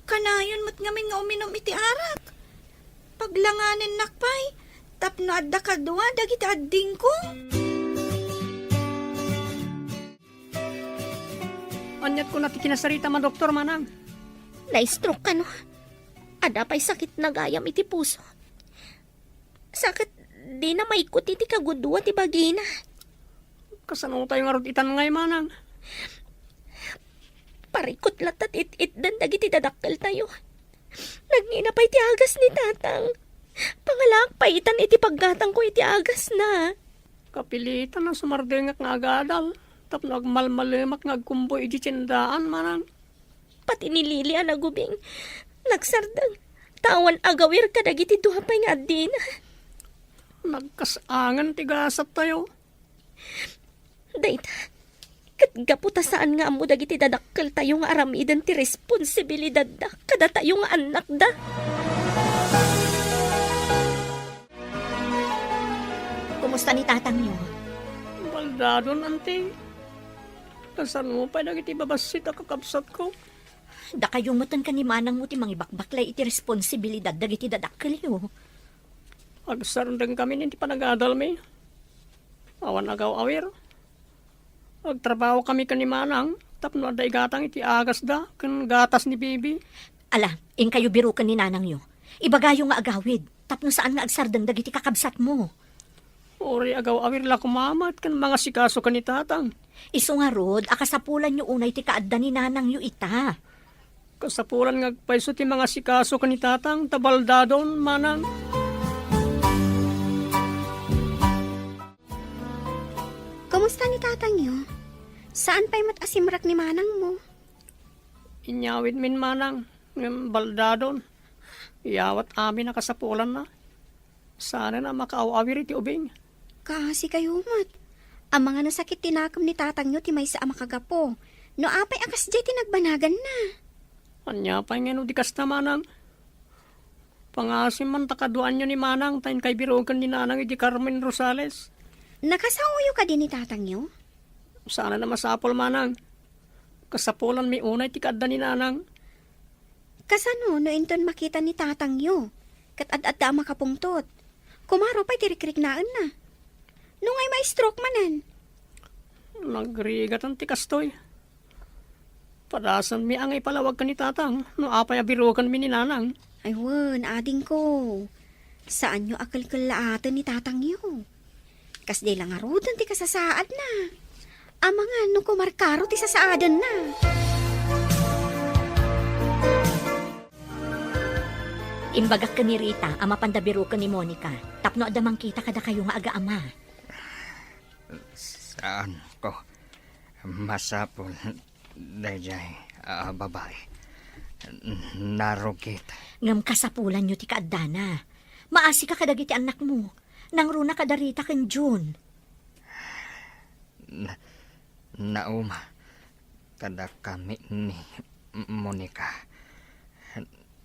Kanayon met ngamin nga uminum iti arak. Paglanganennak pay, tapno adda kadua dagiti addingko. Aniat kuna ti kinasarita, madoktor, Manang? Na-stroke kano? Adda pay sakitna gayam iti puso. Sa ket dina maikut iti kagudua ti bagina. Kasano tayo ngarud itan ngay, Manang? Parikut latta ti it-itdan dagiti dadakkeltayo. Nagngina pay ti agas ni Tatang. Pangalaak pay itan iti paggatangko iti agasna. Kapilitan a sumardengak nga agadal tapno agmalmalemak nga agkumboy idiay tiendaan, Manang. Pati ni Lily a nagubing, nagsardeng, ta awan agawir kadagiti dua pay nga addina. Nagkas-angan ti gasat tayo. Dayta, ket gapu ta saan nga ammo dagiti dadakkeltayo nga aramiden ti responsibilidadda kadatayo nga annakda. Kumusta ni tatangyo? Baldadon, Auntie. Kasano pay dagiti babassit a kakabsatko? Dakayo metten ken ni manangmo ti mangibakbaklay iti responsibilidad dagiti dadakkelyo. Agsardengkami iti panagadalmi. Awan agaw-awir. Agtrabahokami ken ni manang tapno adda igatang iti agasda ken gatas ni Bibi. Ala, inkayo biroken ni nanangyo. Ibagayo nga agawid tapno saan nga agsardeng dagiti kakabsatmo. Uray agaw-awir la koma met ken mangasikaso ken ni tatang. Isu ngarud a kasapulanyo unay ti kaadda ni nanangyo ita. Kasapulan nga agpayso ti mangasikaso ken ni tatang ta baldadon, manang. Kumusta ni tatangyo? Saan pay met a simrek ni manangmo? Inyawidmin, manang, ngem baldadon. Iyawat amin a kasapulanna. Saanen a makaaw-awir iti ubing. Kaasikayo met. Amangan a sakit ti nakem ni tatangyo ti maysa a makagapu. No apay a kasdiay ti nagbanaganna? Ania pay ngeno di kasta, manang? Pangasim man ta kaduaanyo ni manang ta inkay biroken ni nanang idi Carmen Rosales. Nakasaoyo kadi ni tatangyo? Saanen a masapul, manang. Kasapulanmi unay ti kaadda ni nanang. Kasano no inton makita ni tatangyo ket ad-adda a makapungtot? Kumaro pay ti rikriknaenna. No ngay ma-stroke manen? Nagrigatan ti kastoy. Padasenmi a nga ipalawag ken ni tatang no apay a birokenmi ni nanang. Ay wen, adingko. Saanyo a kelkellaaten ni tatangyo. Kasdiay la ngaruden ti kasasaadna. Amangan no kumarkaro ti sasaadenna. Imbagak ken ni Rita a mapanda biroken ni Monica tapno adda mangkita kadakayo nga agaama. Saanko. Masapul daydiay a babai. Narugit. Ngem kasapulanyo ti kaaddana. Maasika kadagiti annakmo. Nangruna kada Rita ken June. Na-, nauma kadakami ni Monica.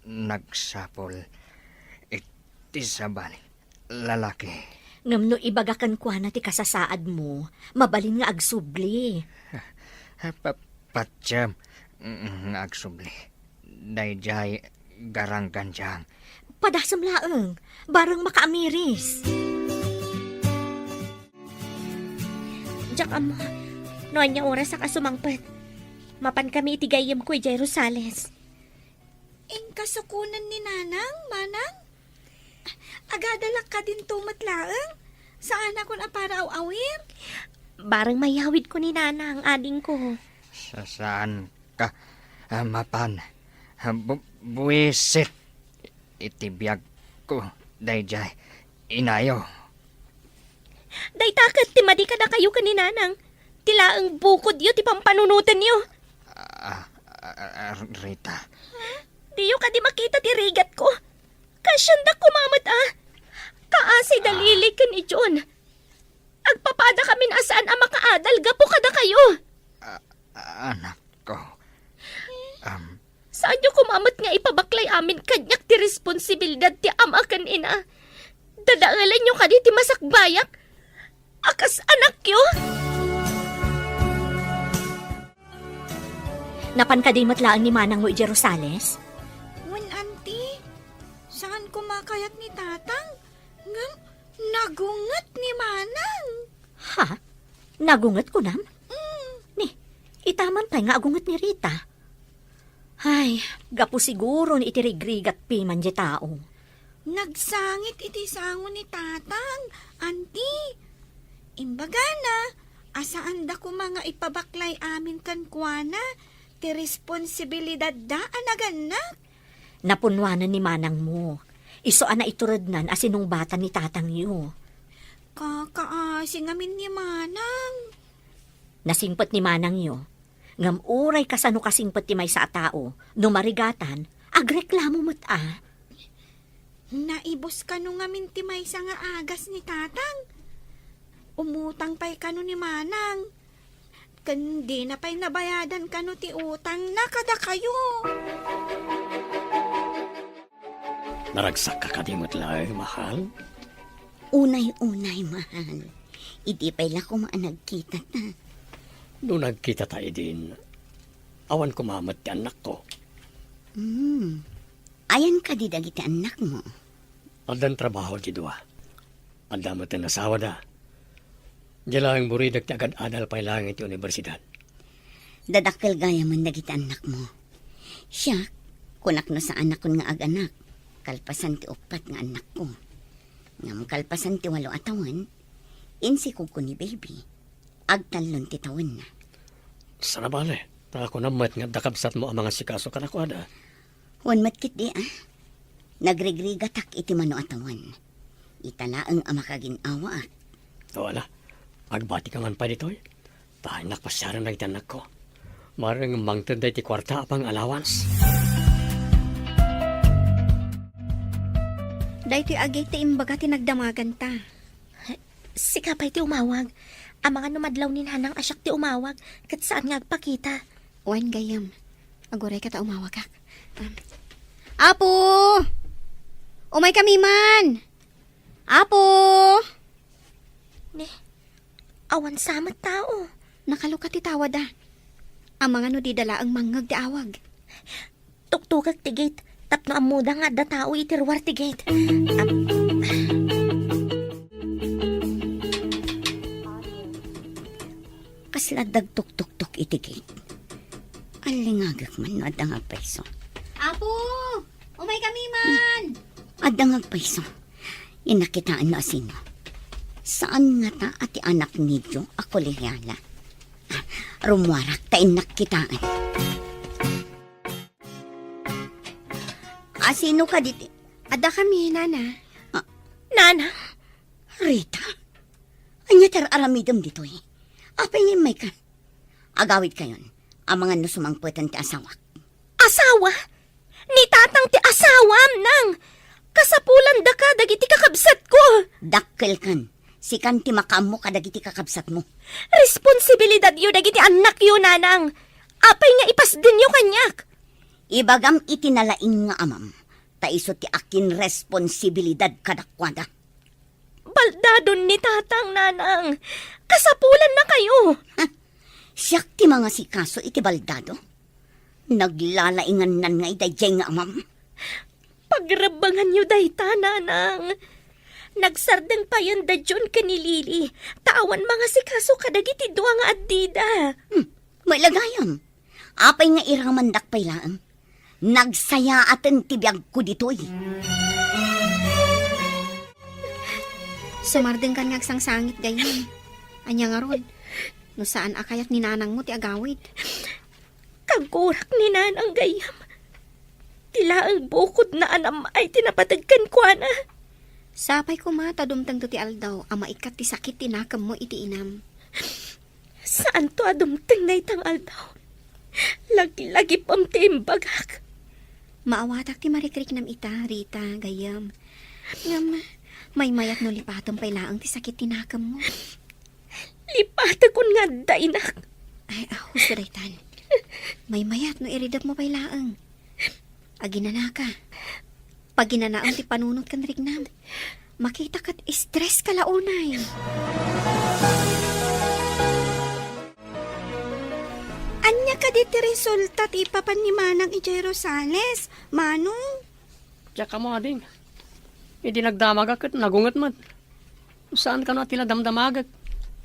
Nagsapul iti sabali. Lalaki. Ngem no ibaga kenkuana ti kasasaadmo, mabalin nga agsubli. Pa-, patiem, mm, nga agsubli. Daydiay garanggandiang. Padasem laeng, bareng makaamiris. Diak ammo, no ania oras a kasumangpet. Mapan kami iti gayyemko idiay Rosales. Inka sukonen ni Nanang, Manang? Agadalak kadinto met laeng. Saanakon a para aw-awir? Bareng mayawidko ni Nanang, adingko. Sa-, saanka a mapan bu-, buisit iti biagko daydiay, inayo. Dayta ket ti madi kadakayo ken ni Nanang. Ti laeng bukodyo ti pampanunotenyo. Ah, ah, ah, Rita. Diyo kadi makita ti rigatko? Kaasiandak koma met a. Kaasi da Lily ken ni John. Agpapadakamin a saan a makaadal gapu kadakayo. Ah, ah, anakko. Am. Saanyo koma met nga ipabaklay amin kaniak ti responsibilidad ti ama ken ina? Dadaelenyo kadi ti masakbayak a kas anakyo? Napan kadi met laeng ni Manangmo idiay Rosales? Wen, Auntie. Saan koma kayat ni Tatang? Ngem nagunget ni Manang. Ha? Nagunget kunam? Mm. Ni, itaman pay nga agunget ni Rita. Ay, gapu siguron iti rigrigat piman diay tao. Nagsangit iti sango ni Tatang, Auntie. Imbagana a saanda koma nga ipabaklay amin kenkuana ti responsibilidadda a nagannak. Napunnoanan ni Manangmo. Isu a naiturednan a sinungbatan ni Tatangyo. Kakaasi ngamin ni Manang. Nasingpet ni Manangyo. Ngem uray kasano kasingpet ti maysa a tao, no marigatan, agreklamo met a. Naibus kano ngamin ti maysa nga agas ni Tatang. Umutang pay kano ni Manang. Ken dina pay nabayadan kano ti utangna kadakayo. Naragsakka kadi met laeng, mahal? Unay-unay, mahal. Idi pay la koma a nagkitata. No nagkitata idin, awan koma met ti annakko. Hmm. Ayan kadi dagiti annakmo? Addan trabaho ti dua. Adda met ti asawada. Diay laeng buridak ti agad-adal pay laeng iti universidad. Dadakkel gayamen dagiti annakmo. Siak, kunak no saanakon nga aganak, kalpasan ti uppat nga annakko. Ngem kalpasan ti walo a tawen, insikogko ni baby. Agtallon ti tawenna. Saan a bale, ta kunam met nga adda kabsatmo a mangasikaso kadakuada. Wen met ketdi a. Nagrigrigatak iti mano a tawen. Ita laeng a makagin-awaak. O, ala, agbatika man pay ditoy. Ta innak pasiaren dagiti annakko. Mareng mangted daytoy kuarta a pang-allowance. Daytoy a gate ti imbaga ti nagdamaganta. Sika pay ti umawag. Amangan no madlaw ni Nanang a siak ti umawag, ket saan nga agpakita. Wen, gayyem. Agurayka ta umawagak. Um, Apo! Umaykami man! Apo! Ni, awan sa met tao. Nakalukat ti tawada. Amangan no dida laeng mangngeg ti awag. Tuktokek ti gate, tapno ammoda nga adda tao iti ruar ti gate. Am-, Kasla adda agtuktoktok iti gate. Allingagek man no adda nga agpayso. Apo! Umaykami man! Adda nga agpayso. Innak kitaen no asino. Saan ngata a ti anak ni Joe a kolehiala? Ah, rummuarak ta innak kitaen. Asino kadi ti? Adda kami, Nana. Ah. Nana? Rita? Ania ti ar-aramidem ditoy? Apay nga immayka? Agawidkayon, amangan no sumangpeten ti asawak. Asawa? Ni Tatang ti asawam, Nang! Kasapulanda ka dagiti kakabsatko! Dakkelkan, sikan ti makaammo kadagiti kakabsatmo. Responsibilidadyo dagiti annakyo, Nanang! Apay nga ipasdenyo kaniak? Ibagam iti nalaing nga amam, ta isu ti akinresponsibilidad kadakuada. Baldadon ni Tatang, Nanang. Kasapulannakayo. Huh? Siak ti mangasikaso iti baldado? Naglalaingannan ngay daydiay nga amam. Pagrebbenganyo dayta, Nanang. Nagsardeng payen da John ken ni Lily, ta awan mangasikaso kadagiti dua nga addida. Hmm, met la gayam. Apay nga iramandak pay laeng? Nagsayaaten ti biagko ditoy. Sumardengkan nga agsangsangit gayyem. Ania ngarud? No saan a kayat ni nanangmo ti agawid. Kagurak ni nanang gayyem. Ti laeng bukodna a nam-ay ti napateg kenkuana. Sapay koma ta dumtengto ti aldaw a maikkat ti sakit ti nakemmo iti inam. Saanto a dumteng dayta nga aldaw. Laglagipem ti imbagak. Maawatak ti marikriknam ita, Rita, gayyem. Ngem, maymayat no lipatem pay laeng ti sakit ti nakemmo. Lipatekon nga adda inak. Ay, ah, husto daytan. Maymayat no iridepmo pay laeng. Aginanaka. Paginanaem ti panunot ken riknam. Makita ket stress ka la unay. Ania kadi ti resulta ti ipapan ni Manang idiay Rosales, Manong? Diak ammo, ading. Idi nagdamagak ket nagunget met. Saan kano a ti la damdamagek.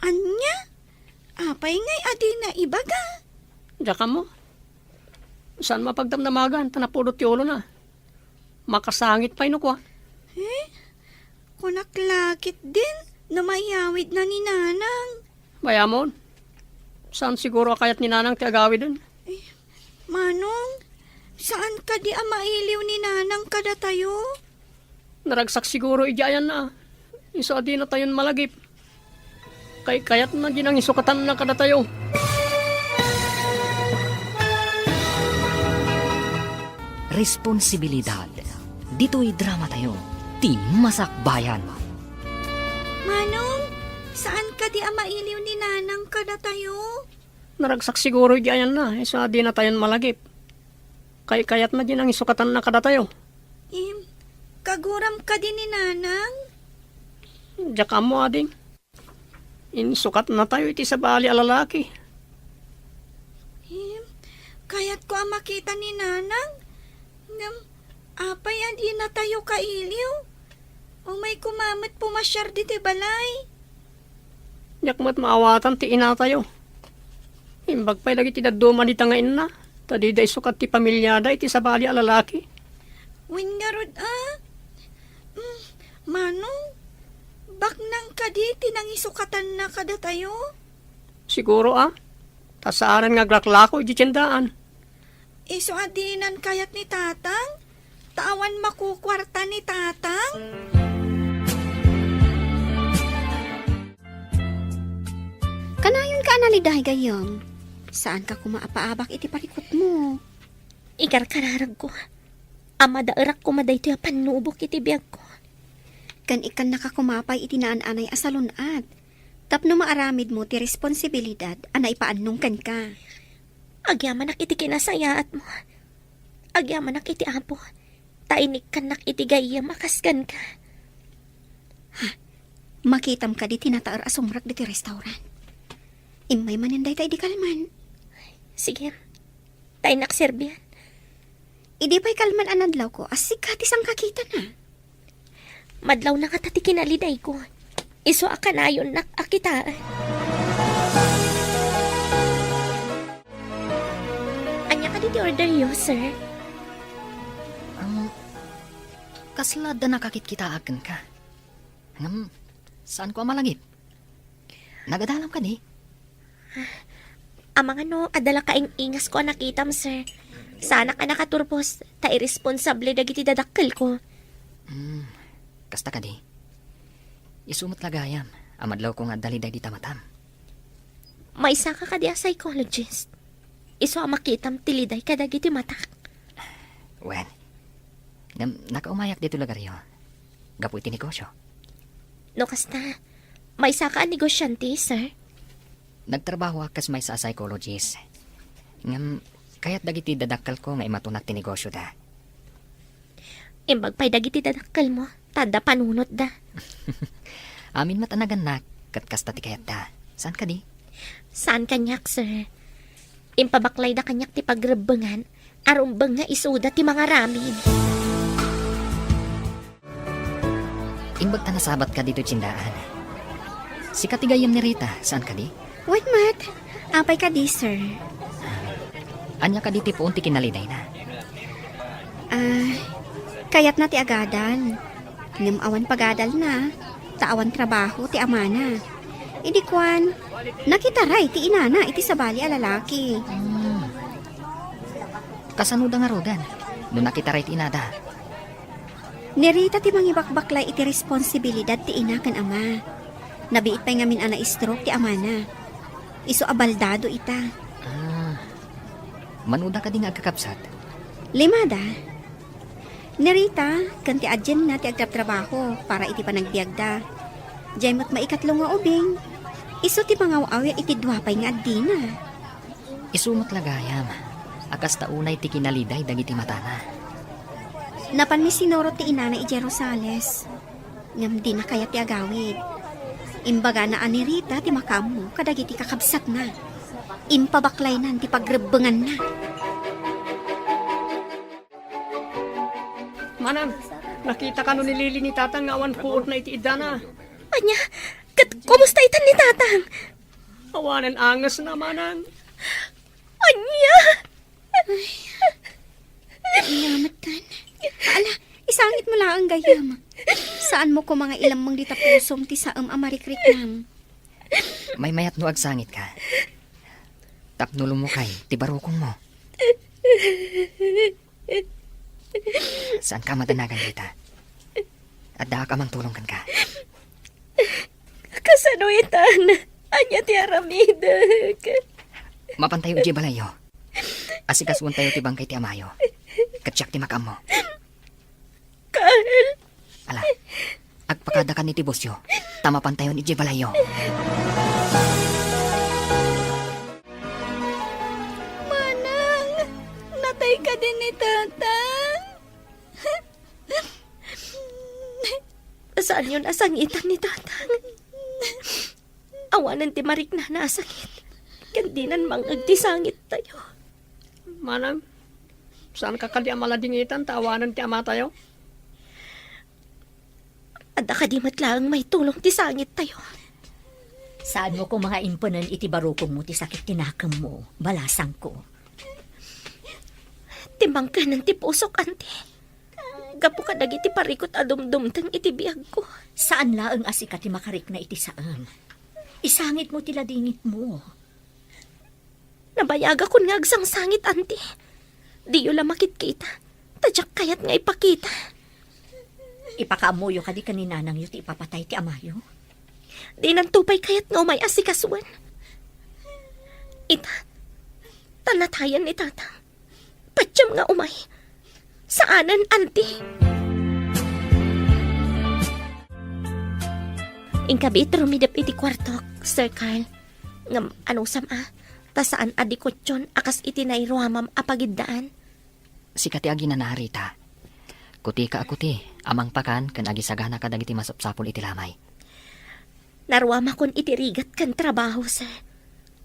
Ania? Apay ngay a dina ibaga? Diak ammo. Saan mapagdamdamagan ta napudot ti ulona. Makasangit pay no kua. Eh? Kunak la ketdin no maiyawidna ni Nanang. Bayamon, saan siguro a kayat ni Nanang ti agawiden? Eh, Manong, saan kadi a mailiw ni Nanang kadatayo? Naragsak siguro idiay ayanna. Isu a dinatayon malagip. Kaykayatna di nangisukatanna kadatayo. Responsibilidad. Ditoy dramatayo, ti Masakbayan. Manong, saan kadi a mailiw ni Nanang kadatayo? Naragsak siguro idiay ayanna, isu a dinatayon malagip. Kaykayatna di nangisukatanna kadatayo. Im, kaguram kadi ni Nanang? Diak ammo, ading. Insukatnatayo iti sabali a lalaki. Im, kayatko a makita ni Nanang. Ngem, apay a dinatayo kailiw? Umay koma met pumasiar ditoy balay. Diak met maawatan ti inatayo. Imbag pay dagiti dadduma dita nga inna, ta dida isukat ti pamiliada iti sabali a lalaki. Wen ngarud a? Mm, Manong, baknang kadi ti nangisukatanna kadatayo? Siguro a, ta saanen nga aglaklako iti tiendaan. Isu a dinan kayat ni Tatang, ta awan makukuarta ni Tatang? Kanayonka a naliday gayyem. Saanka koma a paabak iti parikutmo. Ikarkararagko a madaerak koma daytoy a pannubok iti biagko. Ken ikkannaka koma pay iti naan-anay a salun-at tapno maaramidmo ti responsibilidad a naipaannong kenka. Agyamanak iti kinasayaatmo. Agyamanak iti Apo, ta inikkannak iti gayyem a kas kenka. Ha? Makitam kadi ti nataer a sumrek ditoy restaurant? Immay manen dayta idi kalman. Sige, ta innak serbian. Idi pay kalman a nadlawko, a sika ti sangkakitana. Madlawna ngata ti kinalidayko. Isu a kanayonnak a kitaen. Ania kadi ti orderyo, sir? Ang kasla adda nakakitkitaak kenka. Ngem, saanko a malagip. Nagadalam kadi? Amangan no adda la kaing-ingasko a nakitam, sir. Saanak a nakaturpos, ta irresponsable dagiti dadakkelko. Hmm, kasta kadi. Isu met la gayam a madlawko nga adda liday dita matam. Maysaka kadi a psychologist? Isu a makitam ti liday kadagiti matak. Wen, ngem nakaumayak ditoy lugaryo gapu iti negosyo. No kasta, maysaka a negosyante, sir? Nagtrabahoak kas maysa a psychologist. Ngem, kayat dagiti dadakkelko nga imatunak ti negosyoda. Imbag pay dagiti dadakkelmo, ta adda panunotda. Amin met a nagannak, ket kasta ti kayatda. Saan kadi? Saan kaniak, sir. Impabaklayda kaniak ti pagrebbengan, a rumbeng nga isuda ti mangaramid. Imbag ta nasabatka ditoy tiendaan. Sika ti gayyem ni Rita, saan kadi? Wen met. Apay kadi, sir? Ania kadi ti puon ti kinalidayna? Ah, kayatna ti agadal. Ngem awan pagadalna. ta awan trabaho ti amana. Idi kuan, nakitaray ti inana iti sabali a lalaki. Hmm. Kasanoda ngaruden no nakitaray ti inada? Ni Rita ti mangibakbaklay iti responsibilidad ti ina ken ama. Nabiit pay ngamin a na-stroke ti amana. Isu a baldado ita. Ah, manoda kadi nga agkakabsat? Limada. Ni Rita ken ti adienna ti agtrabtrabaho para iti panagbiagda. Diay met maikatlo nga ubing, isu ti mangaw-awya iti dua pay nga addina. Isu met la gayam a kasta unay ti kinaliday dagiti matana. Napanmi sinurot ti inana idiay Rosales, ngem dina kayat ti agawid. Imbagana a ni Rita ti makaammo kadagiti kakabsatna. Impabaklaynan ti pagrebbenganna. Manang, nakita kano ni Lily ni Tatang nga awan puotna iti iddana? Ania? Ket kumusta itan ni Tatang? Awanen angesna, Manang. Ania? Ania met tan? Ala, isangit mo laeng gayam. Saan mo koma nga ilammeng dita pusom ti saem a marikriknam? Maymayat no agsangit ka. Tapno lumukay ti barukong mo. Saan ka madanagan dita? Addaak a mangtulong kenka. Kasano itan? Ania ti aramidek? Mapantayo idiay balayyo. Asikasuentayo ti bangkay ti amayo. Ket siak ti makaammo. Carl! Ala, agpakadakan iti busyo, ta mapantayon idiay balayyo. Manang, natay kadi ni Tatang? Saanyon a sangitan ni Tatang. Awanen ti mariknana a sakit, ken dinan mang-eg ti sangittayo. Manang, saanka kadi a maladingitan ta awanen ti amatayo? Adda kadi met laeng maitulong ti sangittayo? Saanmo koma nga impenen iti barukongmo ti sakit ti nakemmo, balasangko. Timmangkenen ti pusok, anti. Gapu kadagiti parikut a dumdumteng iti biagko. Saan laeng a sika ti makarikna iti saem. Isangitmo ti ladingitmo. Nabayagakon nga agsangsangit, anti. Diyo la makitkita, ta diak kayat nga ipakita. Ipakaammoyo kadi ken ni nanangyo ti ipapatay ti amayo? Dinanto pay kayat nga umay asikasuen. Ita, ta natayan ni Tatang. Patiem nga umay. Saanen, anti. Inkabiit rumidep iti kuartok, Sir Carl. Ngem anusam a, ta saan a dikutyon a kas iti nairuamam a pagiddaan. Sika ti aginana, Rita. Kutika a kuti a mangpakan ken agisagana kadagiti masapsapul iti lamay. Naruamakon iti rigat ken trabaho, sir.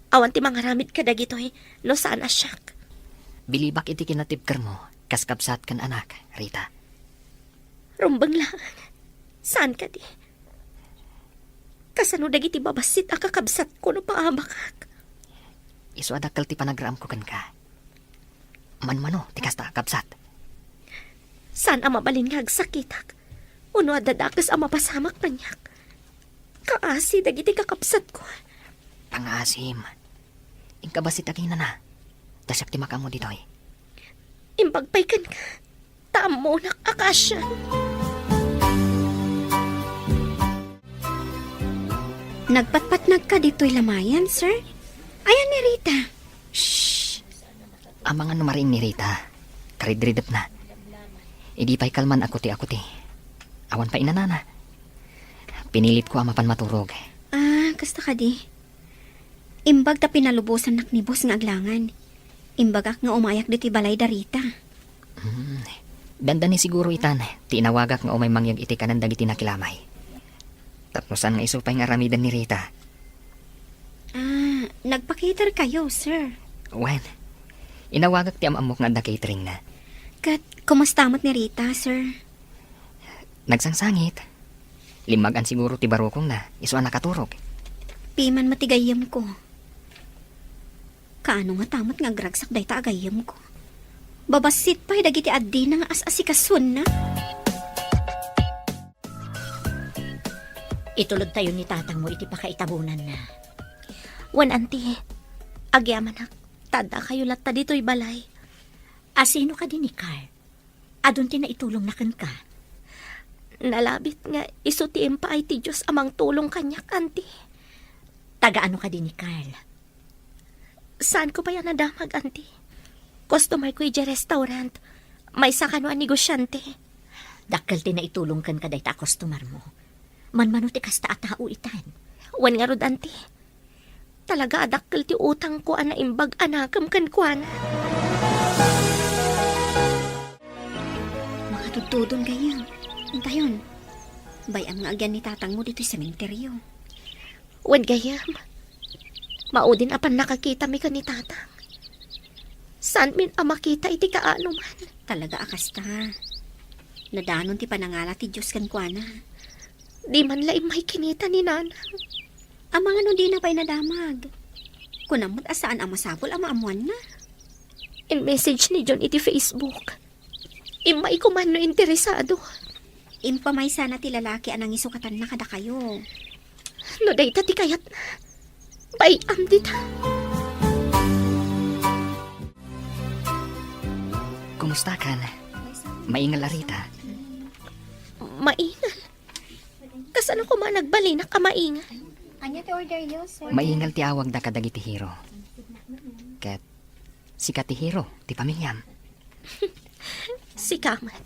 Awan ti mangaramid kadagitoy no saan a siak. Bilibak iti kinatibkermo kas kabsat ken anak, Rita. Rumbeng laeng. Saan kadi? Kasano dagiti babassit a kakabsatko no paabakak? Isu a dakkel ti panagraemko kenka. Manmano ti kasta a kabsat. Saan a mabalin nga agsakitak, wenno adda dakes a mapasamak kaniak. Kaasi dagiti kakabsatko. Pangaasim. Inka bassit a kinana. Ta siak ti makaammo ditoy. Imbag pay kenka, ta ammonak a kaasian. Nagpatpatnagka ditoy lamayan, sir? Ayan ni Rita? Shh! Amangan no mariing ni Rita. Karidridepna. Idi pay kalman a kuti a kuti. Awan pay inanana. Pinilitko a mapan maturog. Ah, kasta kadi. Imbag ta pinalubosannak ni boss nga aglangan. Imbagak nga umayak ditoy balay da Rita. Hmm. Dandani siguro itan ti inawagak nga umay mangyeg iti kanen dagiti nakilamay. Tapno saan nga isu pay nga aramiden ni Rita. Ah, nagpa-cater kayo, sir? Wen, inawagak ti am-ammok nga adda catering na. Ket, kumusta met ni Rita, sir? Nagsangsangit. Limmagan siguro ti barukongna, isu a nakaturog. Piman met ti gayyemko. Kaano ngata met nga agragsak dayta a gayyemko? Babassit pay dagiti addina nga as-asikasonna. Itulodtayo ni tatangmo iti pakaitabonanna. Wen, anti, agyamanak, ta addakayo latta ditoy balay. Asino kadi ni Carl? Adun ti naitulongna kenka? Nalabit nga isu ti impaay ti Dios a mangtulong kaniak, anti. Taga ano kadi ni Carl? Saanko pay a nadamag, anti. Customer ko idiay restaurant. Maysa kano a negosiante. Dakkel ti naitulong kenka dayta a customer mo. Manmano ti kasta a tao itan. Wen ngarud, anti. Talaga a dakkel ti utangko a naimbag a nakem kenkuana. Makatudtudon gayam. Intayon. Bay-am nga agyan ni tatangmo ditoy sementeryo. Wen gayam, maudin a pannakakitami ken ni tatang. Saanmin a makita iti kaanoman. Talaga a kasta. Nadanon ti panangala ti Dios kenkuana. Di man la immay kinita ni nanang. Amangan no dina pay nadamag. Kunam met a saan a masapul a maammoanna. In-message ni John iti Facebook. Immay ko man no interesado. Impamaysana ti lalaki a nangisukatanna kadakayo. No dayta ti kayatna, bay-am dita. Kumustakan? Maingal a Rita? Maingal? Kasano koma nagbalinak a maingal? Ania ti order yo, sir? Maingal ti awagda kadagiti hero. Ket sika ti hero ti pamiliam. Sika met.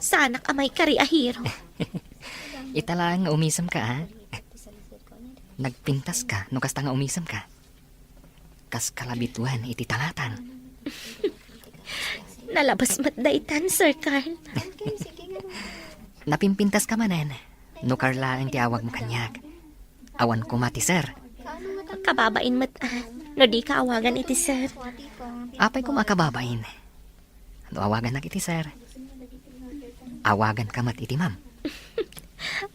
Saanak a maikari a hero. Ita laeng nga umisemka, a? Nagpintaska no kasta nga umisemka. Kas kalabituen iti tangatang. Nalabas met daytan, Sir Carl. Napimpintaska manen no Carl laeng ti awagmo kaniak. Awan koma ti sir. Kababain met, a, no dika awagan iti sir. Apay koma a kababain? No awagannak iti sir, awaganka met iti ma'am.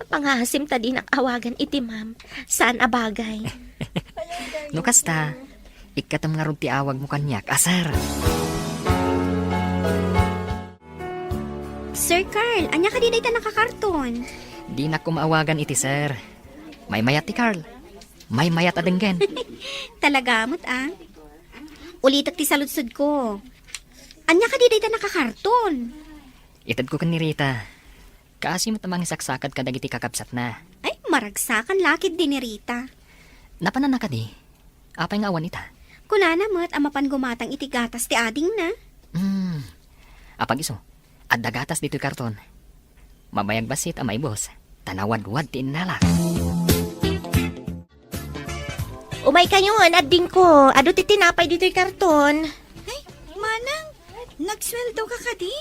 Pangaasim ta dinak awagan iti ma'am. Saan a bagay. No kasta, ikkatem ngarud ti awagmo kaniak a sir. Sir Carl, ania kadi dayta nakakarton? Dinak koma awagan iti sir. Maymayat ti Carl. Maymayat a denggen. Talaga met, a? Ulitek ti saludsodko. Ania kadi dayta nakakarton? Itedko ken ni Rita. Kaasi met a mangisaksakad kadagiti kakabsatna. Ay, maragsakan la ketdi ni Rita. Napananna kadi? Apay nga awan ita? Kunana met a mapan gumatang iti gatas ti adingna. Hmm. Apag-isu, adda gatas ditoy karton. Mabayag bassit a maibus, ta nawadwad ti innalak. Umaykayon, adingko. Adu ti tinapay ditoy karton. Ay, manang, nagsueldo ka kadi?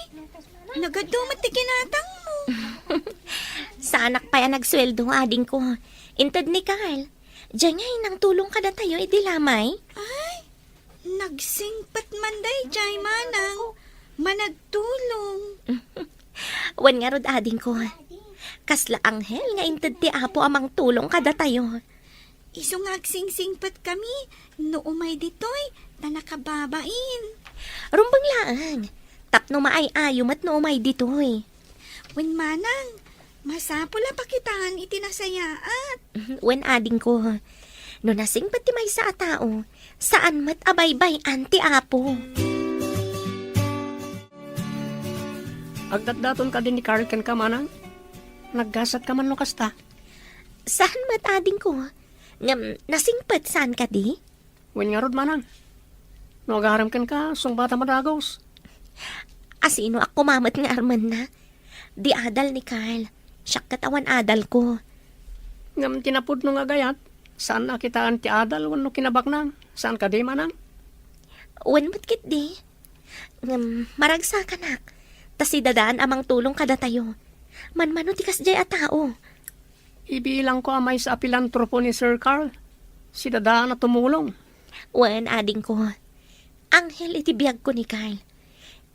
Nagadu met ti kinatangmo. Saanak pay a nagsueldo, adingko. Inted ni Carl. Diay ngay nangtulong kadatayo idi lamay? Ay, nagsingpet man daydiay, manang. Managtulong. Wen ngarud, adingko. Kasla anghel nga inted ti Apo a mangtulong kadatayo. Isu nga agsingsingpetkami no umay ditoy, ta nakababain. Rumbeng laeng, tapno maay-ayo met no umay ditoy. Wen manang, masapul a pakitaan iti nasayaat. Wen adingko, no nasingpet ti maysa a tao, saan met a baybay-an ti Apo. Agdatdaton kadi ni Carl kenka, manang? Naggasatka man no kasta? Saan met adingko. Ngem nasingpet saan kadi? Wen ngarud, manang. No agarem kenka, sungbatam a dagus. Asino a kumamet nga armenna? Di adal ni Carl. Siak ket awan adalko. Ngem ti napudno nga agayat, saan a kitaan ti adal wenno kinabaknang. Saan kadi, manang? Wen met ketdi. Ngem maragsakanak, ta si dadaan a mangtulong kadatayo. Manmano ti kasdiay a tao? Ibilangko a maysa a pilantropo ni Sir Carl. Si dadaan a tumulong. Wen, adingko. Anghel iti biagko ni Carl.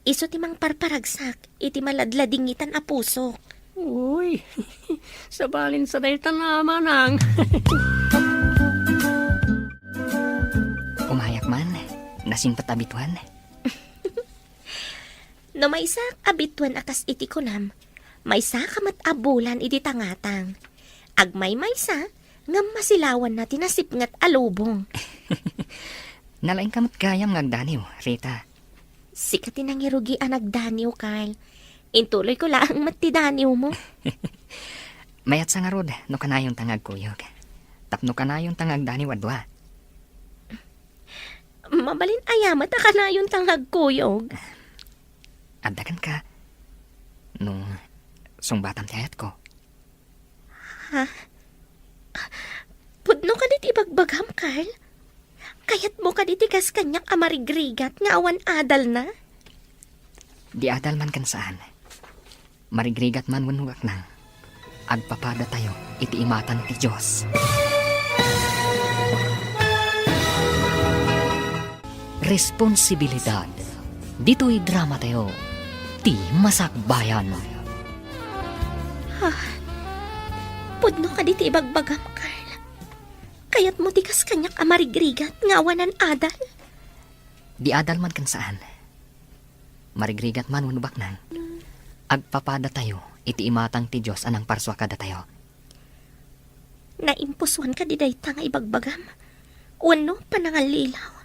Isu ti mangparparagsak iti maladladingitan a pusok. Uy, sabalin sa daytan a manang. Umayak man, nasingpet a bituen. No maysak a bituen a kas iti kunam, maysaka met a bulan iti tangatang. Agmaymaysa, ngem masilawanna ti nasipnget a lubong. Nalaingka met gayam nga agdaniw, Rita. Sika ti nangirugi a nagdaniw, Carl. Intuloyko laeng met ti daniwmo. Mayatsa ngarud no kanayonta nga agkuyog. Tapno kanayonta nga agdaniw a dua. Mabalin aya met a kanayonta nga agkuyog? Adda kenka. No sungbatam ti ayatko. Ha? Pudno kadi ti ibagbagam, Carl? Kayatmo kadi ti kas kaniak a marigrigat nga awan adalna? Di adal man ken saan. Marigrigat man wenno baknang. Agpapadatayo iti imatang ti Dios. Responsibilidad. Ditoy dramatayo, ti Masakbayan. Ha? Pudno kadi ti ibagbagam, Carl? Kayatmo ti kas kaniak a marigrigat nga awanan adal? Di adal man ken saan. Marigrigat man wenno baknang, agpapadatayo iti imatang ti Dios a nangparsua kadatayo. Naimpusuan kadi dayta nga ibagbagam? Wenno panangallilaw?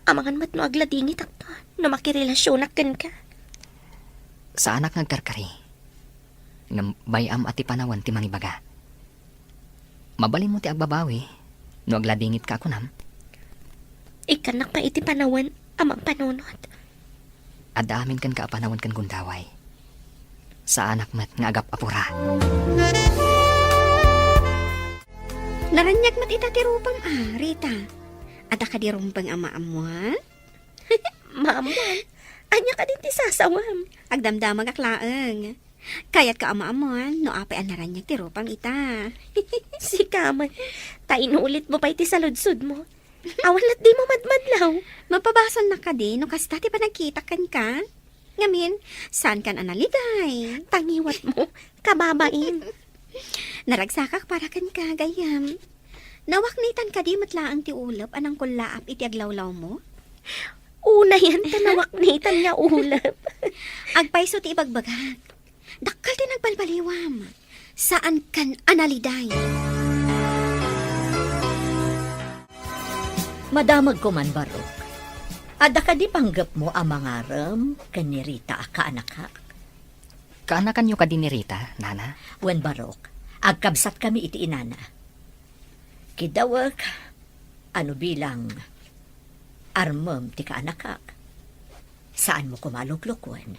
Amangan met no agladingitakto no makirelasionak kenka. Saanak nga agkarkari. Ngem bay-am a ti panawen ti mangibaga. Mabalinmo ti agbabawi no agladingitka a kunam. Ikkannak pay iti panawen a mangpanunot. Adda amin kenka a panawen ken gundaway. Saanak met nga agap-apura. Naraniag met ita ti rupam a, Rita. Adda kadi rumbeng a maammuan? Maammuan? Ania kadi ti sasawam? Agdamdamagak laeng. Kayatka a maammuan no apay a naraniag ti rupam ita. Sika man, ta inulitmo pay ti saludsodmo. Awan lat dimo madmadlaw. Mapabasolnak kadi no kasta ti panagkitak kenka? Ngamin, saankan a naliday? Tangiwatmo, kababain. Naragsakak para kenka, gayyem. Nawaknitan kadi met laeng ti ulep a nangkullaap iti aglawlawmo? Unayen ta nawaknitan nga ulep. Agpayso ti ibagbagak. Dakkel ti nagbalbaliwam. Saankan a naliday. Madamagko man, Barok. Adda kadi panggepmo a mangarem ken ni Rita a kaanakak? Kaanakanyo kadi ni Rita, Nana? Wen, Barok, agkabsatkami iti inana. Kiddawek, ano bilang armem ti kaanakak. Saanmo koma a luklukuen.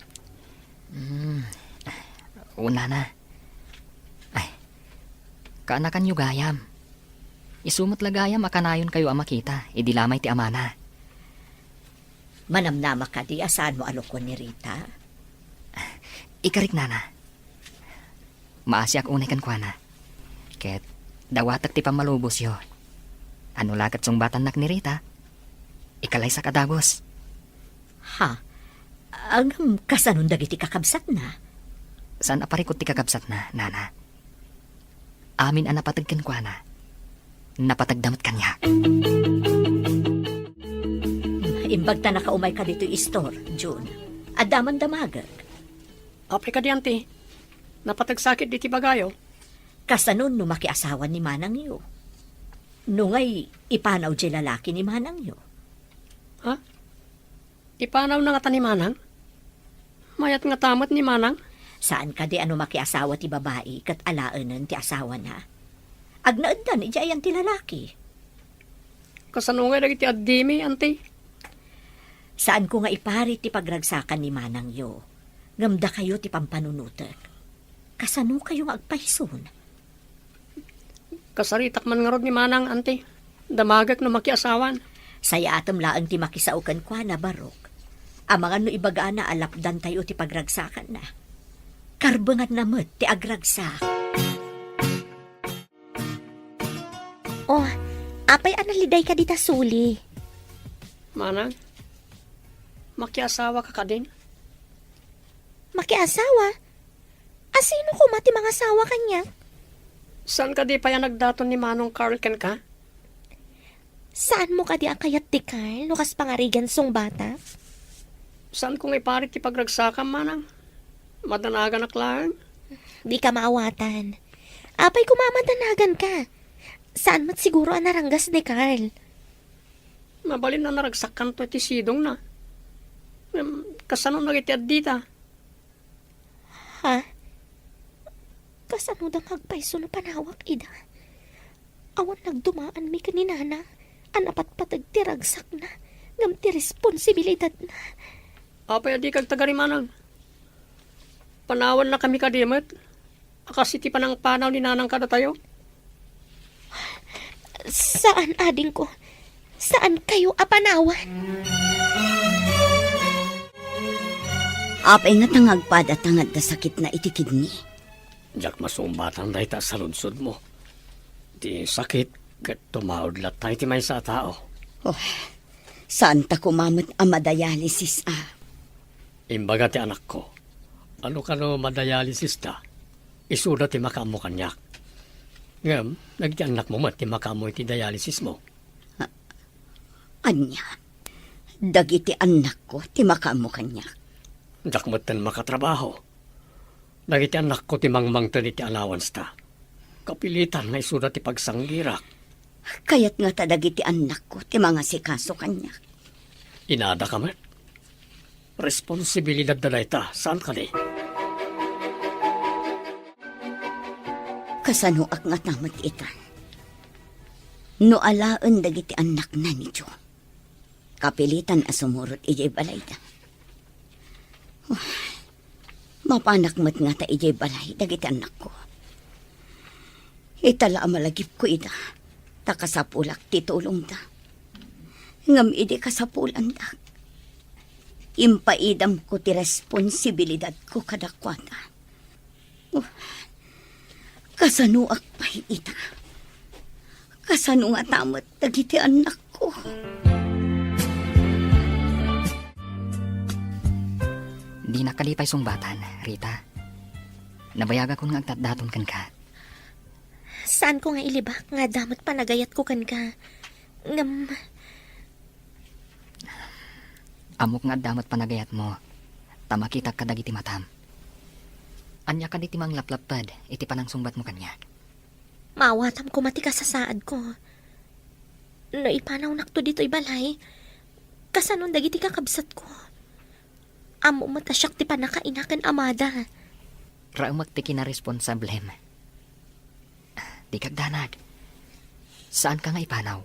Hmm. O, Nana. Ay, kaanakanyo gayam. Isu met la gayam a kanayonkayo a makita idi lamay ti amana. Manamnama kadi a saanmo a lukuen ni Rita? Ikarik, Nana. Maasiak unay kenkuana. Ket dawatek ti pammalubosyo. Ano la ket sungbatannak ni Rita, ikalaysak a dagus. Ha? Ngem kasanon dagiti kakabsatna? Saan a parikut ti kakabsatna, Nana. Amin a napateg kenkuana, napategda met kaniak. Imbag ta nakaumay ka ditoy istor, June. Adda man damagek. Apay kadi, Auntie? Napategsakit diti bagayo. Kasano no makiasawa ni manangyo? No ngay, ipanaw diay lalaki ni manangyo? Ha? Ipanawna ngata ni manang? Mayat ngata met ni manang? Saan kadi a no makiasawa ti babai ket alaenen ti asawana? Agnaeddan idiay ayan ti lalaki. Kasano ngay dagiti addimi, Auntie? Saanko nga iparit ti pagragsakan ni manangyo, ngem dakayo ti pampanunotek. Kasanokayo nga agpayson? Kasaritak man ngarud ni manang, Auntie. Damagek no makiasawan. Sayatem laeng ti makisao kenkuana, Barok. Amangan no ibagana a lapdantayo ti pagragsakanna. Karbenganna met ti agragsak. Oh, apay a naliday ka dita suli? Manang, makiasawa ka kadin? Makiasawa? A sino koma ti mangasawa kaniak? Saan kadi pay a nagdaton ni Manong Carl kenka? Saanmo kadi a kayat ti Carl no kas pangarigan sungbatak? Saanko nga iparit ti pagragsakam, manang. Madanaganak laeng. Dika maawatan. Apay koma a madanaganka? Saan met siguro a naranggas ni Carl? Mabalin a naragsakkanto iti sidongna. Ngem, kasano dagiti addita? Ha? Kasanoda nga agpayso no panawak ida? Awan nagdumaanmi ken ni Nana a napatpateg ti ragsakna ngem ti responsibilidadna. Apay a dika agtagarimanag? Panawannakami kadi met a kas iti panangpanaw ni Nanang kadatayo? Saan, adingko. Saankayo a panawan. Apay ngata nga agpadata nga adda sakitna iti kidney? Diak masungbatan dayta a saludsodmo. Ti sakit ket tumaud latta iti maysa a tao. Oh, saanta koma met a madialysis a. Imbaga ti anakko a no kano madialysista, isuda ti makaammo kaniak. Ngem, dagiti annakmo met ti makaammo iti dialysismo. Ania? Dagiti annakko ti makaammo kaniak? Diak metten makatrabaho. Dagiti annakko ti mangmangted iti allowanceta. Kapilitan nga isuda ti pagsanggirak. Kayat ngata dagiti annakko ti mangasikaso kaniak. Inadaka met. Responsibilidadda dayta, saan kadi? Kasanoak ngata met ita? No alaen dagiti annakna ni Joe, kapilitan a sumurot idiay balayda. Mapanak met ngata idiay balay dagiti annakko. Ita la a malagipko ida, ta kasapulak ti tulongda. Ngem idi kasapulandak, impaidamko ti responsibilidadko kadakuada. Oh, kasanoak pay ita? Kasano ngata met dagiti annakko? Dinak kadi pay sungbatan, Rita. Nabayagakon nga agtatdaton kenka. Saanko nga ilibak nga adda met panagayatko kenka. Ngem, Ammok nga adda met panagayatmo, ta makitak kadagiti matam. Ania kadi ti manglaplapped iti panangsungbatmo kaniak? Maawatam koma ti kasasaadko. No ipanawnakto ditoy balay, kasanon dagiti kakabsatko? Ammom met a siak ti pannakaina ken amada. Raemek ti kinaresponsablem. Dika agdanag. Saanka nga ipanaw.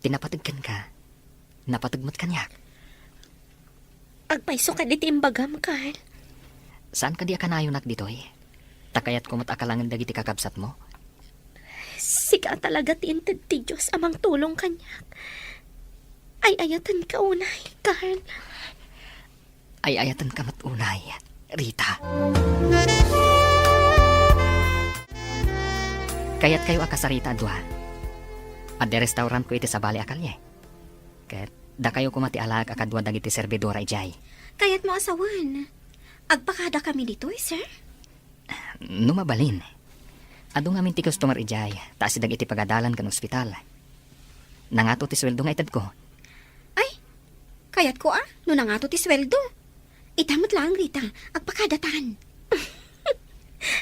Ti napateg kenka, napateg met kaniak. Agpayso kadi ti imbagam, Carl? Saan kadi a kanayonak ditoy? Ta kayatko met a kalangen dagiti kakabsatmo. Sika talaga ti inted ti Dios a mangtulong kaniak. Ay-ayatenka unay, Carl. Ay-ayatenka met unay, Rita. Kayatkayo a kasarita a dua. Adda restaurantko iti sabali a kalye. Ket dakayo koma ti alaek a kadua dagiti serbidora idiay. Kayatmo a sawen, agpakadakami ditoy, sir? No mabalin. Adu ngamin ti customer idiay, ta asideg iti pagadalan ken ospital. Nangato ti sueldo nga itedko. Ay, kayatko a, no nangato ti sueldo. Ita met laeng, Rita, agpakadatan.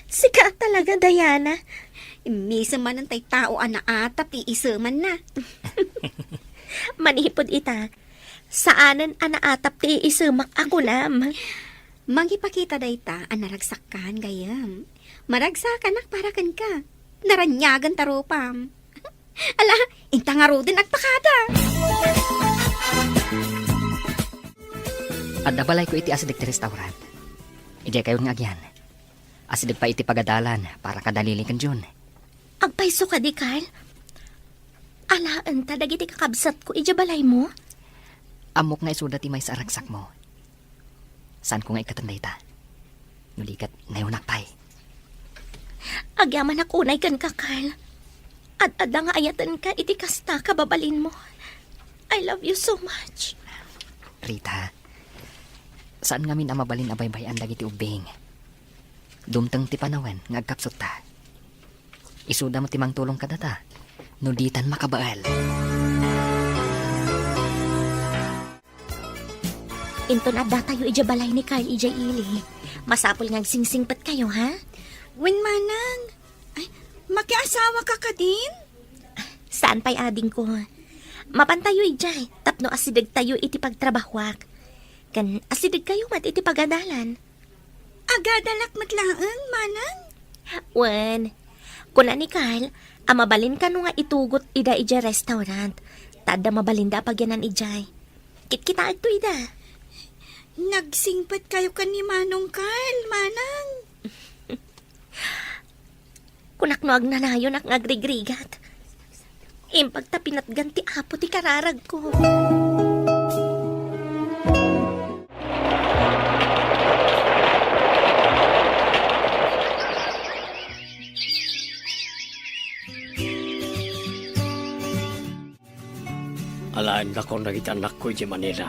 Sika talaga, Diana. Immisem manen tay tao a naatap ti isemanna. Manipud ita, saanen a naatap ti iisemak a kunam. Mangipakita dayta a naragsakkan, gayyem. Maragsakanak para kenka. Naraniagan ta rupam. Ala, inta ngaruden agpakada. Adda balayko iti asideg ti restaurant. Idiay kayon nga agyan. Asideg pay iti pagadalan para kada Lily ken Jun. Agpayso kadi, Carl? Alaenta dagiti kakabsatko idiay balaymo? Ammok nga isuda ti maysa a ragsakmo. Saanko nga ikkaten dayta. No di ket, nayonak pay. Agyamanak unay kenka, Carl. Ad-adda nga ayatenka iti kasta kababalinmo. I love you so much. Rita, saan ngamin a mabalin a baybay-an dagiti ubbing. Dumteng ti panawen nga agkapsutta. Isuda met ti mangtulong kadata no ditan makabael. Inton addatayo idiay balay ni Carl idiay ili, masapul nga agsingsingpetkayo, ha? Wen, manang. Ay, Makiasawaka kadin? Saan pay, adingko. Mapantayo idiay tapno asidegtayo iti pagtrabahoak. Ken asidegkayo met iti pagadalan. Agadalak met laeng, manang? Wen, kuna ni Carl a mabalin kano nga itugot ida idiay restaurant. Ta adda mabalinda a pagyanan idiay. Kitkitaekto ida. Nagsingpetkayo ken ni Manong Carl, manang? Kunak no agnanayonak nga agrigrigat. Imbag ta pinatgan ti Apo ti kararagko. Alaendakon dagiti annakko idiay Manila.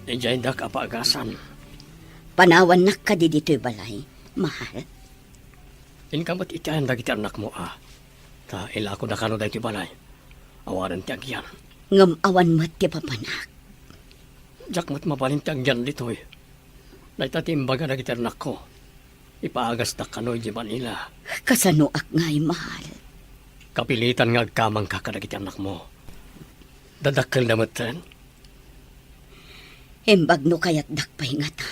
Idiay dak a paagasan. Panawannak kadi ditoy balay, mahal? Inka met iti ayan dagiti annakmo a. Ta ilakodakano daytoy balay. Awanen ti agyan. Ngem awan met ti papanak. Diak met mabalin ti agyan ditoy. Dayta ti imbaga dagiti annakko. Ipaagasdak kano idiay Manila. Kasanoak ngay, mahal? Kapilitan nga agkamangka kadagiti annakmo. Dadakkelda metten. Imbag no kayatdak pay ngata,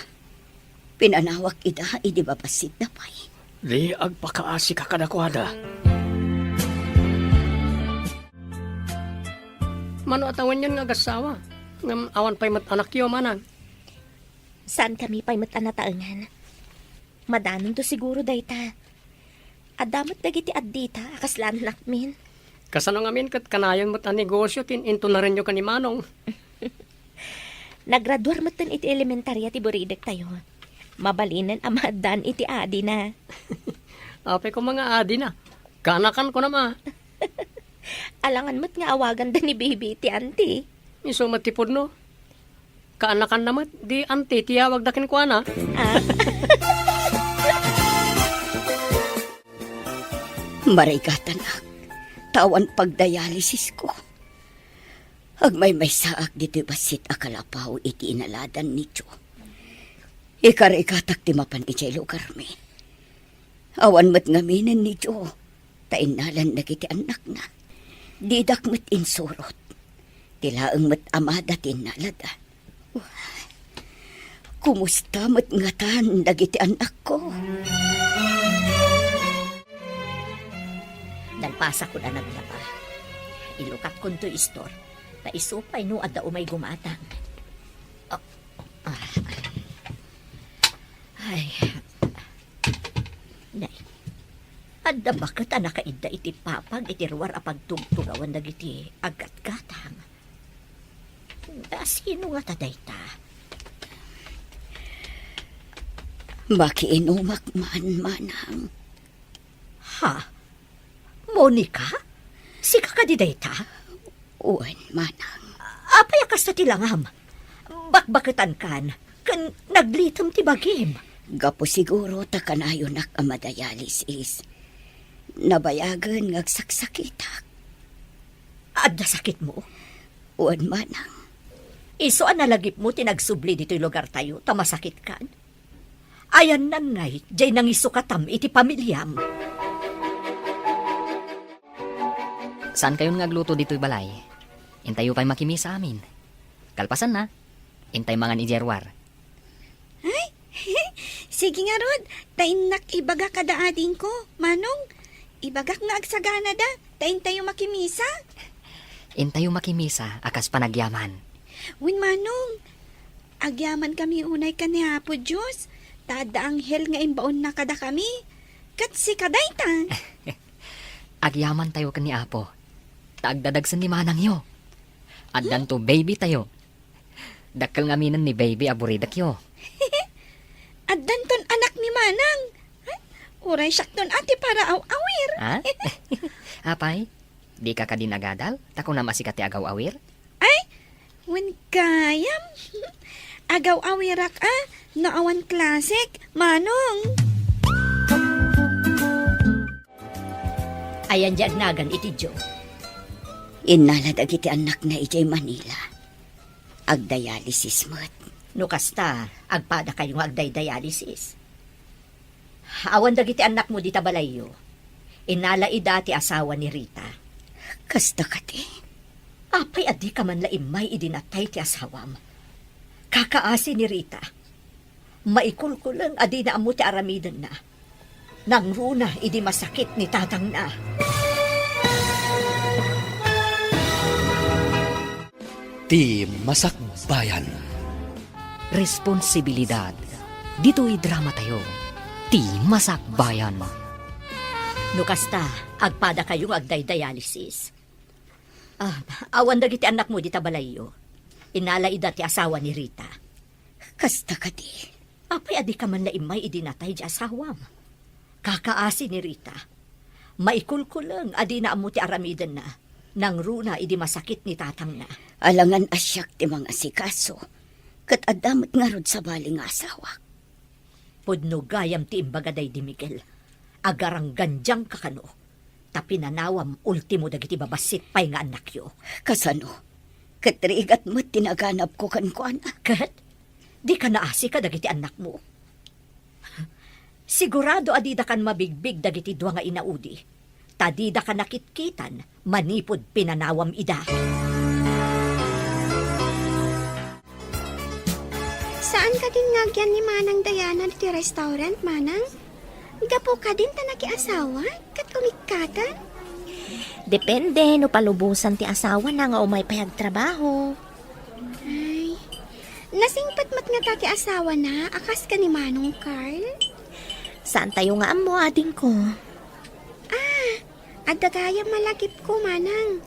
pinanawak ida idi babassitda pay. Di agpakaasika kadakuada. Mano a tawenyon nga agassawa, ngem awan pay met anakyo, manang? Saankami pay met a nataengan. Madanonto siguro dayta. Adda met dagiti addita a kasla annakmin. Kasano ngamin ket kanayon met a negosio ti intunarenyo ken ni Manong? Nagraduar metten iti elementaria ti buridektayo. Mabalinen a maaddaan iti adina. Apay koma nga adina? Kaanakan kunam a. Alangan met nga awaganda ni Baby iti auntie. Isu met ti pudno. Kaanakanna met, di auntie ti awagda kenkuana. Ah. Marigatanak, ta awan pagdialysisko. Agmaymaysaak ditoy bassit a kalapaw iti inaladan ni Joe. Ikarigatak ti mapan idiay lugarmi. Awan met ngaminen ni Joe, ta innalan dagiti annakna. Didak met insurot. Ti laeng met amada ti innalada. Kumusta met ngatan dagiti annakko? Nalpasakon a naglaba. Ilukatkonto istor, ta isu pay no adda umay gumatang. Ah, ah. Ay. Nay, adda baket a nakaidda iti papag iti ruar a pagtugtugawan dagiti aggatgatang. Asino ngata dayta? Makiinumak man, manang. Ha? Monica? Sika kadi dayta? Wen, manang. Apay a kasta ti langam? Bakbaketankan, ken naglitem ti bagim. Gapu siguro ta kanayonak a madialysis. Nabayagen nga agsaksakitak. Adda sakitmo? Wen, manang. Isu a nalagipmo ti nagsubli ditoy lugartayo ta masakitkan? Ayanna ngay, diay nangisukatam iti pamiliam. Saankayon nga agluto ditoy balay? Intayo pay makimisa amin. Kalpasanna, intay mangan idiay ruar. Ay, sige ngarud, ta innak ibaga kada adingko, Manong. Ibagak nga agsaganada, ta intayo makimisa. Intayo makimisa a kas panagyaman. Wen, Manong, agyamankami unay ken ni Apo Dios, ta adda anghel nga imbaonna kadakami. Ket sika dayta. Agyamantayo ken ni Apo, ta agdadagsen ni manangyo. Addanto baby tayo. Dakkel ngaminen ni baby a buridekyo. Addanton anak ni manang. Ay, uray siakton a ti paraaw-awir. Ha? Apay, dika kadi nagadal? Ta kunam a sika ti agaw-awir? Ay, wen gayam. Agaw-awirak a, no awan klasek, Manong. Ayan diay agnagan iti Joe? Innala dagiti annakna idiay Manila. Agdialysis met. No kasta, agpadakayo nga agdaydialysis. Awan dagiti annakmo dita balayyo. Inala ida ti asawa ni Rita. Kasta kadi? Apay a dika man la immay idi natay ti asawam? Kakaasi ni Rita. Maikulkuleng a dina ammo ti aramidenna. Nangruna idi masakit ni tatangna. Ti Masakbayan. Responsibilidad. Ditoy dramatayo, Ti Masakbayan. No kasta, agpadakayo nga agdaydialysis. Ah, awan dagiti annakmo dita balayyo. Inala ida ti asawa ni Rita. Kasta kadi? Apay a dika man la immay idi natay ti asawam? Kakaasi ni Rita. Maikulkuleng a dina ammo ti aramidenna. Nangruna idi masakit ni tatangna. Alangan a siak ti mangasikaso, ket adda met ngarud sabali nga asawak. Pudno gayam ti imbaga daydi Miguel. Agaranggandiangka kano, ta pinanawam ultimo dagiti babassit pay nga annakyo. Kasano? Ket rigat met ti naganabko kenkuana. Ket? Dika naasi kadagiti annakmo? Sigurado a didakan mabigbig dagiti dua nga inaudi, ta didakan nakitkitan manipud pinanawam ida. Saan kadin nga agyan ni Manang Diana ditoy restaurant, Manang? Gapu kadin ta nakiasawa ket umikkatan? Depende no palubosan ti asawana nga umay pay agtrabaho. Ay, nasingpet met ngata ti asawana a kas ken ni Manong Carl? Saantayo nga ammo, adingko. Ah, adda gayam malagipko, Manang.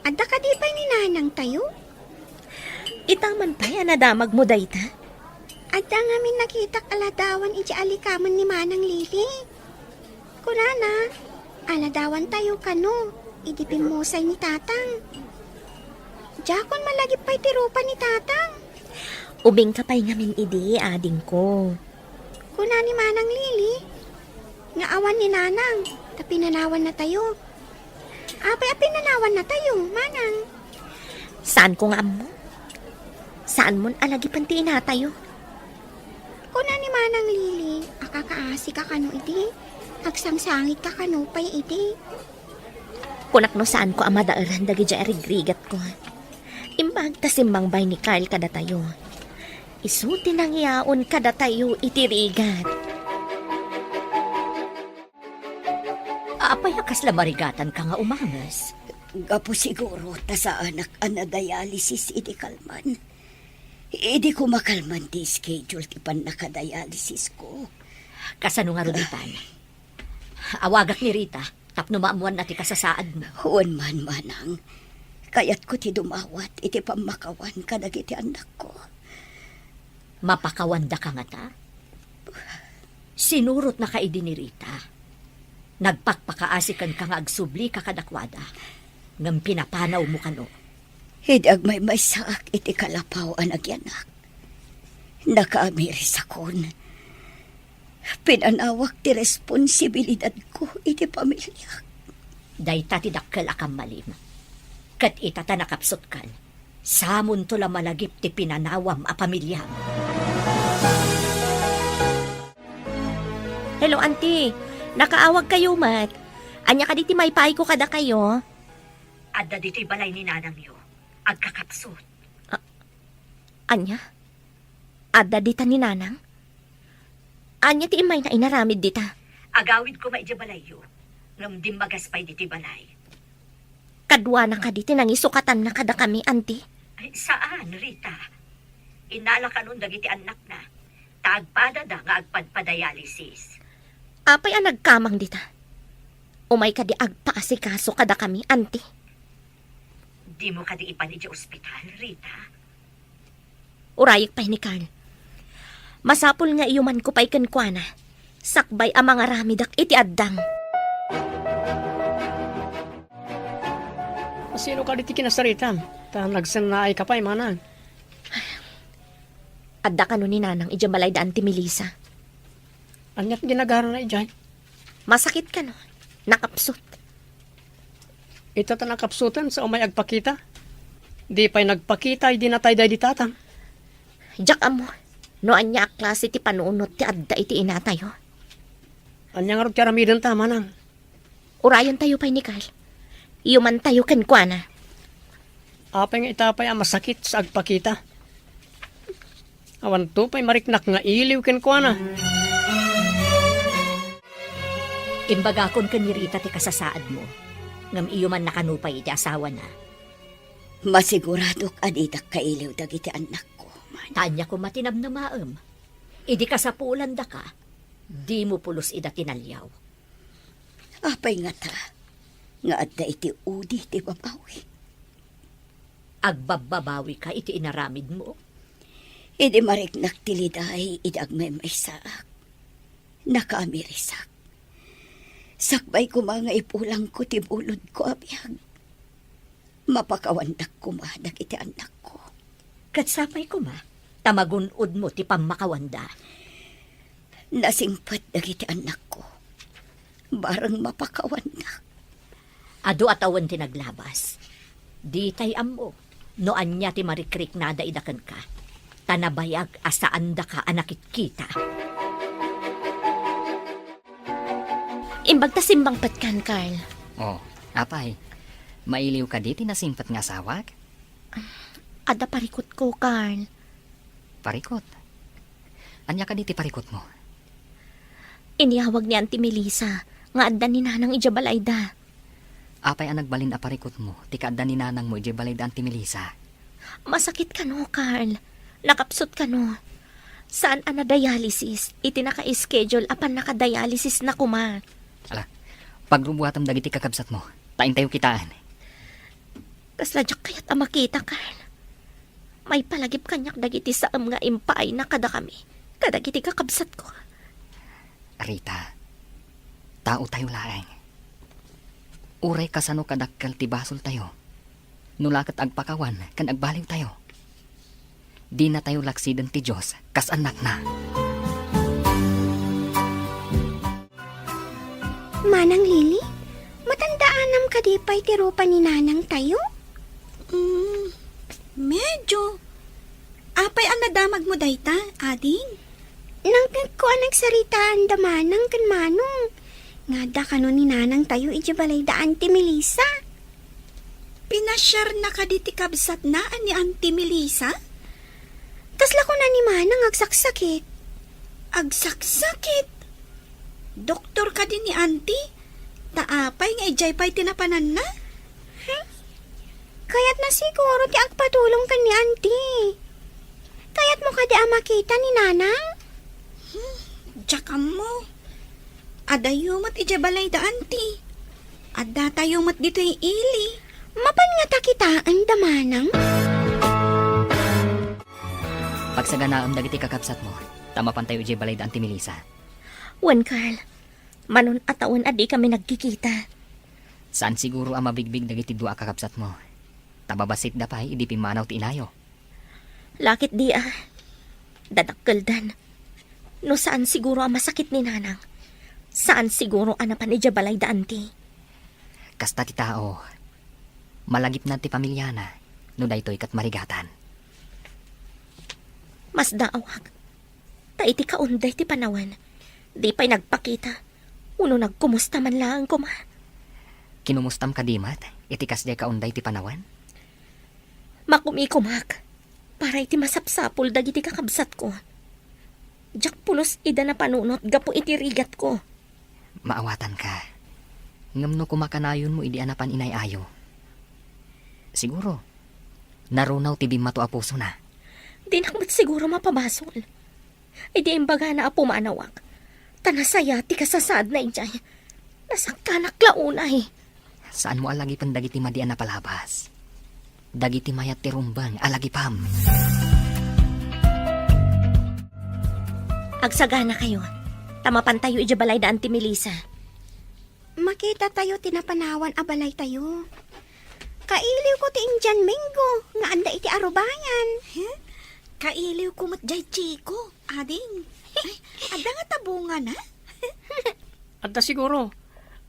Adda kadi pay ni Nanangtayo? Ita man pay a nadamagmo dayta? Adda ngamin nakitak a ladawan idiay alikamen ni Manang Lily. Kunana, aladawantayo kano idi pimmusay ni Tatang. Diakon malagip pay ti rupa ni Tatang. Ubingka pay ngamin idi, adingko. Kuna ni Manang Lily nga awan ni Nanang ta pinanawannatayo. Apay a pinanawannatayo, Manang? Saanko nga ammo. Saanmon a lagipen ti inatayo. Kuna ni Manang Lily a kakaasika kano idi, agsangsangit ka kano pay idi. Kunak no saanko a madaelan dagidiay a rigrigatko. Imbag ta simmangbay ni Carl kadatayo. Isu ti nangiyaon kadatayo iti rigat. Apay a kasla marigatanka nga umanges? Gapu siguro ta saanak a nadialysis idi kalman. Idi ko makalman ti schedule ti pannakadialysisko. Kasano ngarud itan? Awagak ni Rita tapno maammoanna ti kasasaadmo. Wen man, Manang. Kayatko ti dumawat iti pammakawan kadagiti annakko. Mapakawandaka ngata? Sinurotnaka idi ni Rita. Nagpakpakaasi kenka nga agsublika kadakuada, ngem pinapanawmo kano. Idi agmaymaysaak iti kalapaw a nagyanak, nakaamirisakon. Pinanawak ti responsibilidadko iti pamiliak. Dayta ti dakkel a kammalim. Ket ita ta nakapsutkan, samonto la malagip ti pinanawam a pamiliam. Hello, Auntie. Nakaawagkayo met. Ania kadi ti maipaayko kadakayo? Adda ditoy balay ni nanangyo. Agkakapsut. A-, ania? Adda dita ni Nanang? Ania ti immayna inaramid dita? Agawid koma idiay balayyo, ngem dimmagas pay ditoy balay. Kaduana kadi ti nangisukatanna kadakami, Auntie? Ay, saan, Rita. Inala kanon dagiti annakna, ta agpadada nga agpadpadialysis. Apay a nagkamang dita? Umay kadi agpaasikaso kadakami, Auntie? Dimo kadi ipan idiay ospital, Rita? Urayek pay ni Carl. Masapul nga iyumanko pay kenkuana, sakbay a mangaramidak iti addang. Sino kadi ti kinasaritam? Ta nagsennaayka pay, Manang. Adda kano ni Nanang idiay balayda Auntie Melissa. Ania ti ginagarana idiay? Masakit kano. Nakapsut. Ita ta nakapsuten sa umay agpakita. Di pay nagpakita idi natay daydi Tatang. Diak ammo no ania a klase ti panunot ti adda iti inatayo. Ania ngarud ti aramidenta, manang? Urayentayo pay ni Carl. Iyumantayo kenkuana. Apay nga ita pay a masakit sa agpakita? Awanto pay mariknak nga iliw kenkuana. Imbagakon ken ni Rita ti kasasaadmo, ngem iyumannakano pay iti asawana. Masiguradok a didak kailiw dagiti annakko, manang. Ta ania koma ti namnamaem? Idi kasapulandaka, dimo pulos ida tinaliaw. Apay ngata nga adda iti udi ti babawi? Agbabbabawika iti inaramidmo? Idi mariknak ti liday idi agmaymaysaak, nakaamirisak. Sakbay koma nga ipulangko ti bulodko a biag. Mapakawandak koma dagiti annakko. Ket sapay koma, ta magun-odmo ti pammakawanda. Nasingpet dagiti annakko. Bareng mapakawandak. Adu a tawen ti naglabas. Ditay ammo no ania ti marikriknada ida kenka. Ta nabayag a saandaka a nakitkita. Imbag ta simmangpetkan, Carl. Oh, apay, mailiw kadi ti nasingpet nga asawak? Adda parikutko, Carl. Parikut? Ania kadi ti parikutmo? Iniyawag ni Auntie Melissa nga adda ni Nanang idiay balayda. Apay a nagbalin a parikutmo ti kaadda ni Nanangmo idiay balayda Auntie Melissa? Masakit kano, Carl. Nakapsut kano. Saan a na-dialysis iti naka-schedule a pannaka-dialysis na koma. Ala, pagrubuatem dagiti kakabsatmo, ta intayo kitaen. Kasla diak kayat a makita, Carl. Maipalagip kaniak dagiti saem nga impaayna kadakami, kadagiti kakabsatko. Rita, taotayo laeng. Uray kasano kadakkel ti basoltayo, no la ket agpakawan ken agbaliwtayo, dinatayo laksiden ti Dios kas annakna. Manang Lily, matandaanam kadi pay ti rupa ni nanangtayo? Mm, medyo. Apay a nadamagmo dayta, ading? Nangngegko a nagsaritaan da manang ken manong nga adda kano ni nanangtayo idiay balayda Auntie Melissa. Pinasiarna kadi ti kabsatna a ni Auntie Melissa? Kasla kuna ni manang agsaksakit. Agsaksakit? Doktor kadi ni Auntie? Ta apay nga idiay pay ti napananna? Hmm? Kayatna siguro ti agpatulong ken ni Auntie. Kayatmo kadi a makita ni Nanang? Hmm, diak ammo. Adayo met idiay balayda Auntie. Addatayo met ditoy ili. Mapan ngata kitaen da manang? Pagsaganaem dagiti kakabsatmo, ta mapantayo idiay balayda Auntie Melissa. Wen, Carl. Manon a tawen a dikami nagkikita. Saan siguro a mabigbig dagiti dua a kakabsatmo. Ta babassit da pay idi pimmanaw ti inayo. Lakit di a. Dadakkeldan. No saan siguro a masakit ni Nanang, saan siguro a napan idiay balayda Auntie. Kasta ti tao. Malagipna ti pamiliana no daytoy ket marigatan. Masdaawak. Ta iti kaunday ti panawen, di pay nagpakita, wenno nagkumusta man laeng koma. Kinumustam kadi met iti kasdiay kaunday ti panawen? Makumikomak, para iti masapsapul dagiti kakabsatko. Diak pulos ida napanunot gapu iti rigatko. Maawatanka. Ngem no kumakanayonmo idi a napan inay-ayo, siguro, narunaw ti bimmato a pusona. Dinak met siguro mapabasol. Idi imbagana a pumanawak, ta nasaya ti kasasaadna idiay. Nasangkanak la unay. Saanmo a lagipen dagiti madi a napalabas. Dagiti mayat ti rumbeng a lagipem. Agsaganakayo, ta mapantayo idiay balayda Auntie Melissa. Makitatayo ti napanawan a balaytayo. Kailiwko ti Indian mango nga adda iti arubayan. He? Kailiwko met jay Chico, ading. Ay, adda ngata bungana? Adda siguro.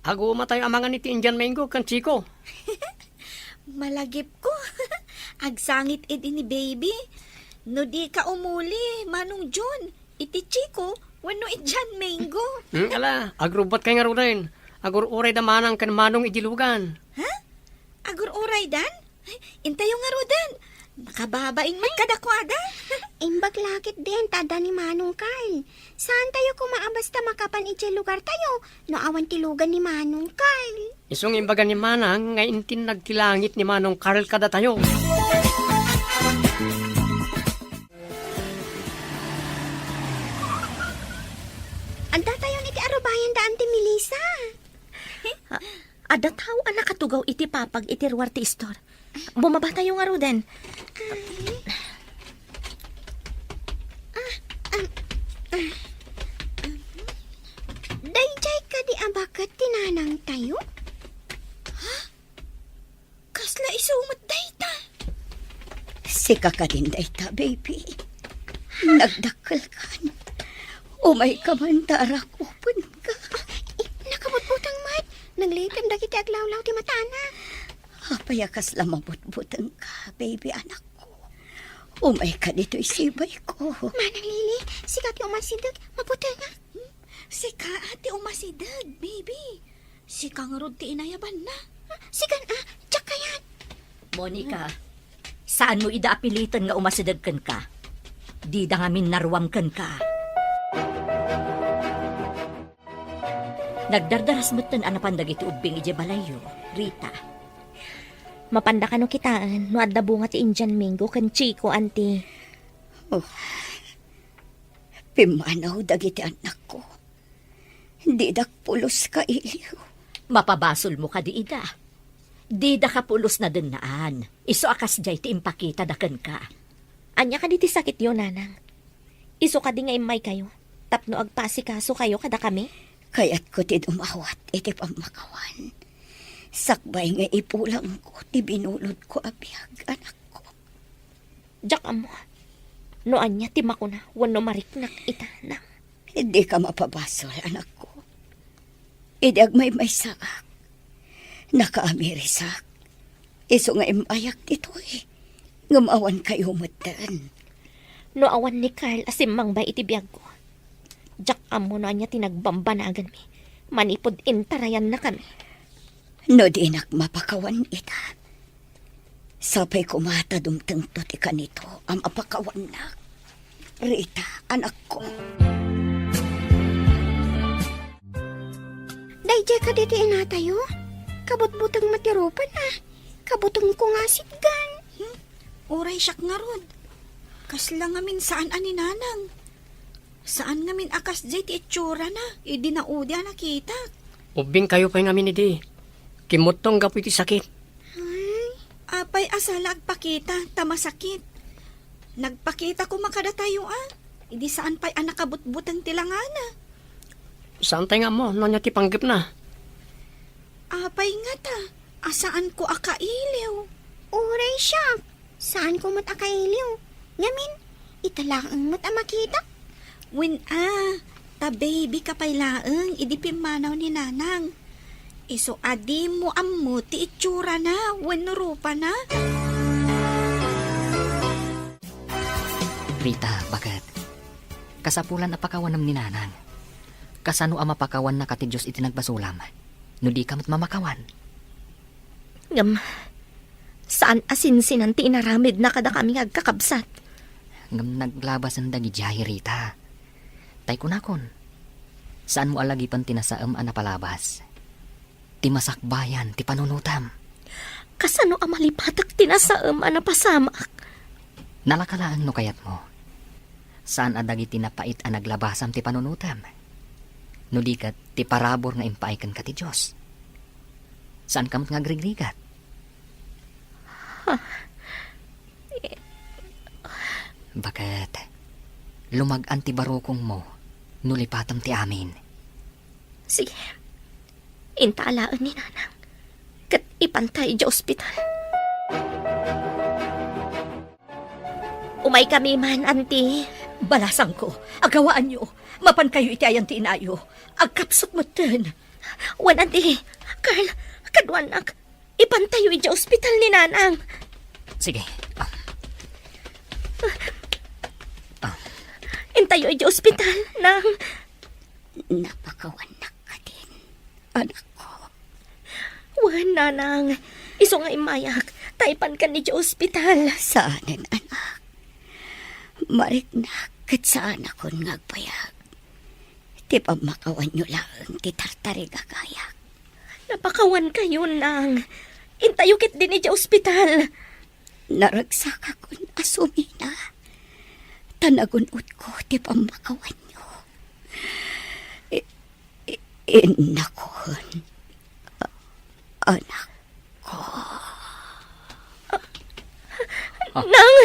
Agumatayo a mangan iti Indian mango ken Chico. Malagipko. Agsangit idi ni baby. No dika umuli, Manong John, iti Chico, Wenno idiay Mango? Hmm, ala, agrubbutkay ngaruden. Agur-urayda manang ken Manong idiay lugan. Ha? Agur-uraydan? Ay, intayo ngaruden. Nakababain met kadakuada. Imbag la ketdin ta adda ni Manong Carl. Saantayo koma a basta makapan idiay lugartayo no awan ti lugan ni Manong Carl. Isu nga imbaga ni Manang nga intinnag ti langit ni Manong Carl kadatayo. Addatayon iti arubayan da Auntie Melissa. A-, adda tao a nakatugaw iti papag iti ruar ti istor. Bumabatayo ngaruden. Ah, ah, ah. Daydiay kadi a baket ti nanangtayo? Ha? Kasla isu met dayta? Sika kadin dayta, baby. Nagdakkelkan. Umayka man ta arakupenka. Ah, eh, nakabutbuteng met. Naglitem dagiti aglawlaw ti matana. Apay a kasla mabutbutengka, baby anakko? Umayka ditoy sibayko. Manang Lily, sika ti umasideg, mabutengak. Sika ti umasideg, baby. Sika ngarud ti inayabanna. Ah, sikan a, diak kayat. Monica, saanmo ida a piliten nga umasideg kenka. Dida ngamin naruam kenka. Nagdardaras metten a napan dagiti ubbing idiay balayyo, Rita. Mapanda kano kitaen no adda bunga ti Indian mango ken Chico, Auntie. Oh. Pimmanaw dagiti annakko. Didak pulos kailiw. Mapabasolmo kadi ida. Didaka pulos nadennaan. Isu a kasdiay ti impakitada kenka. Ania kadi ti sakityo, Nanang? Isu kadi nga immaykayo tapno agpaasikasokayo kadakami? Kayatko ti dumawat iti pammakawan. Sakbay nga ipulangko ti binulodko a biag, anakko. Diak ammo no ania ti makuna wenno mariknak ita, Nang. Dika mapabasol, anakko. Idi agmaymaysaak, nakaamirisak, isu nga immayak ditoy, ngem awan kayo metten. No awan ni Carl a simmangbay iti biagko, diak ammo no ania ti nagbambanaganmi manipud intarayannakami. No dinak mapakawan ita, sapay koma ta dumtengto ti kanito a mapakawannak. Rita, anakko. Daydiay kadi ti inatayo? Kabutbuteng met ti rupana. Kabutengko nga sitgan. Hmm? Uray siak ngarud. Kasla ngamin saan a ni Nanang. Saan ngamin a kasdiay ti itsurana idi naudi a nakitak. Ubbingkayo pay ngamin idi. Kimmuttong gapu iti sakit. Ay, apay a sala agpakita ta masakit? Nagpakita koma kadatayo a, idi saan pay a nakabutbuteng ti langana. Saantay nga ammo no ania ti panggepna. Apay ngata a saanko a kailiw? Uray siak, saanko met a kailiw. Ngamin, ita laeng met a makita. Wen a, ta baby ka pay laeng idi pimmanaw ni Nanang. Isu a dimo ammo ti itsurana wenno rupana. Rita, baket? Kasapulan a pakawanem ni Nanang. Kasano a mapakawannaka ti Dios iti nagbasolam, no dika met mamakawan? Ngem, saan a sinsinan ti inaramidna kadakami nga agkakabsat. Ngem naglabasen dagidiay, Rita. Tay kunakon, saanmo a lagipen ti nasaem a napalabas. Ti masakbayan ti panunotam. Kasano a malipatek ti nasaem a napasamak? Nalaka laeng no kayatmo. Saan a dagiti napait a naglabasam ti panunotam. No di ket ti parabur nga impaay kenka ti Dios. Saanka met nga agrigrigat. Baket, lumag-an ti barukongmo no lipatem ti amin. Sige. Inta alaen ni Nanang. Ket ipanta idiay ospital. Umaykami man, Auntie. Balasangko, agawaanyo. Mapankayo iti ayan ti inayo. Agkapsut metten. Wen, Auntie. Carl, kaduanak. Ipantayo idiay ospital ni Nanang. Sige. Ah. Ah. Inta Intayo idiay ospital, Nang. Napakawannak kadin, anakko. Wen, Nanang. Isu nga immayak, ta ipankan idiay ospital. Saanen, anak. Mariknak ket saanakon nga agbayag. Ti pammakawanyo laeng ti tartarigagayak. Napakawankayo, Nang. Intayo ketdin idiay ospital. Naragsakakon a sumina, ta nagun-otko ti pammakawanyo. I-, i-, innakon, a-, anakko. Ah. Nang!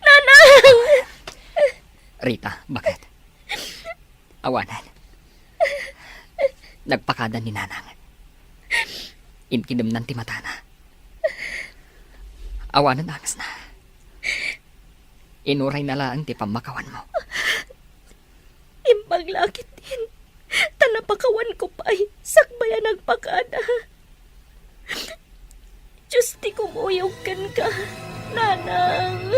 Nanang! Rita, bakit? Awanan. Nagpakada ni Nanang. Inkidemnan ti matana. Awanan angasna. Inurayna laeng ti pammakawanmo. Imbag la ketdin, ta napakawanko pay sakbay a nagpakada. Dios ti kumuyog kenka, Nanang.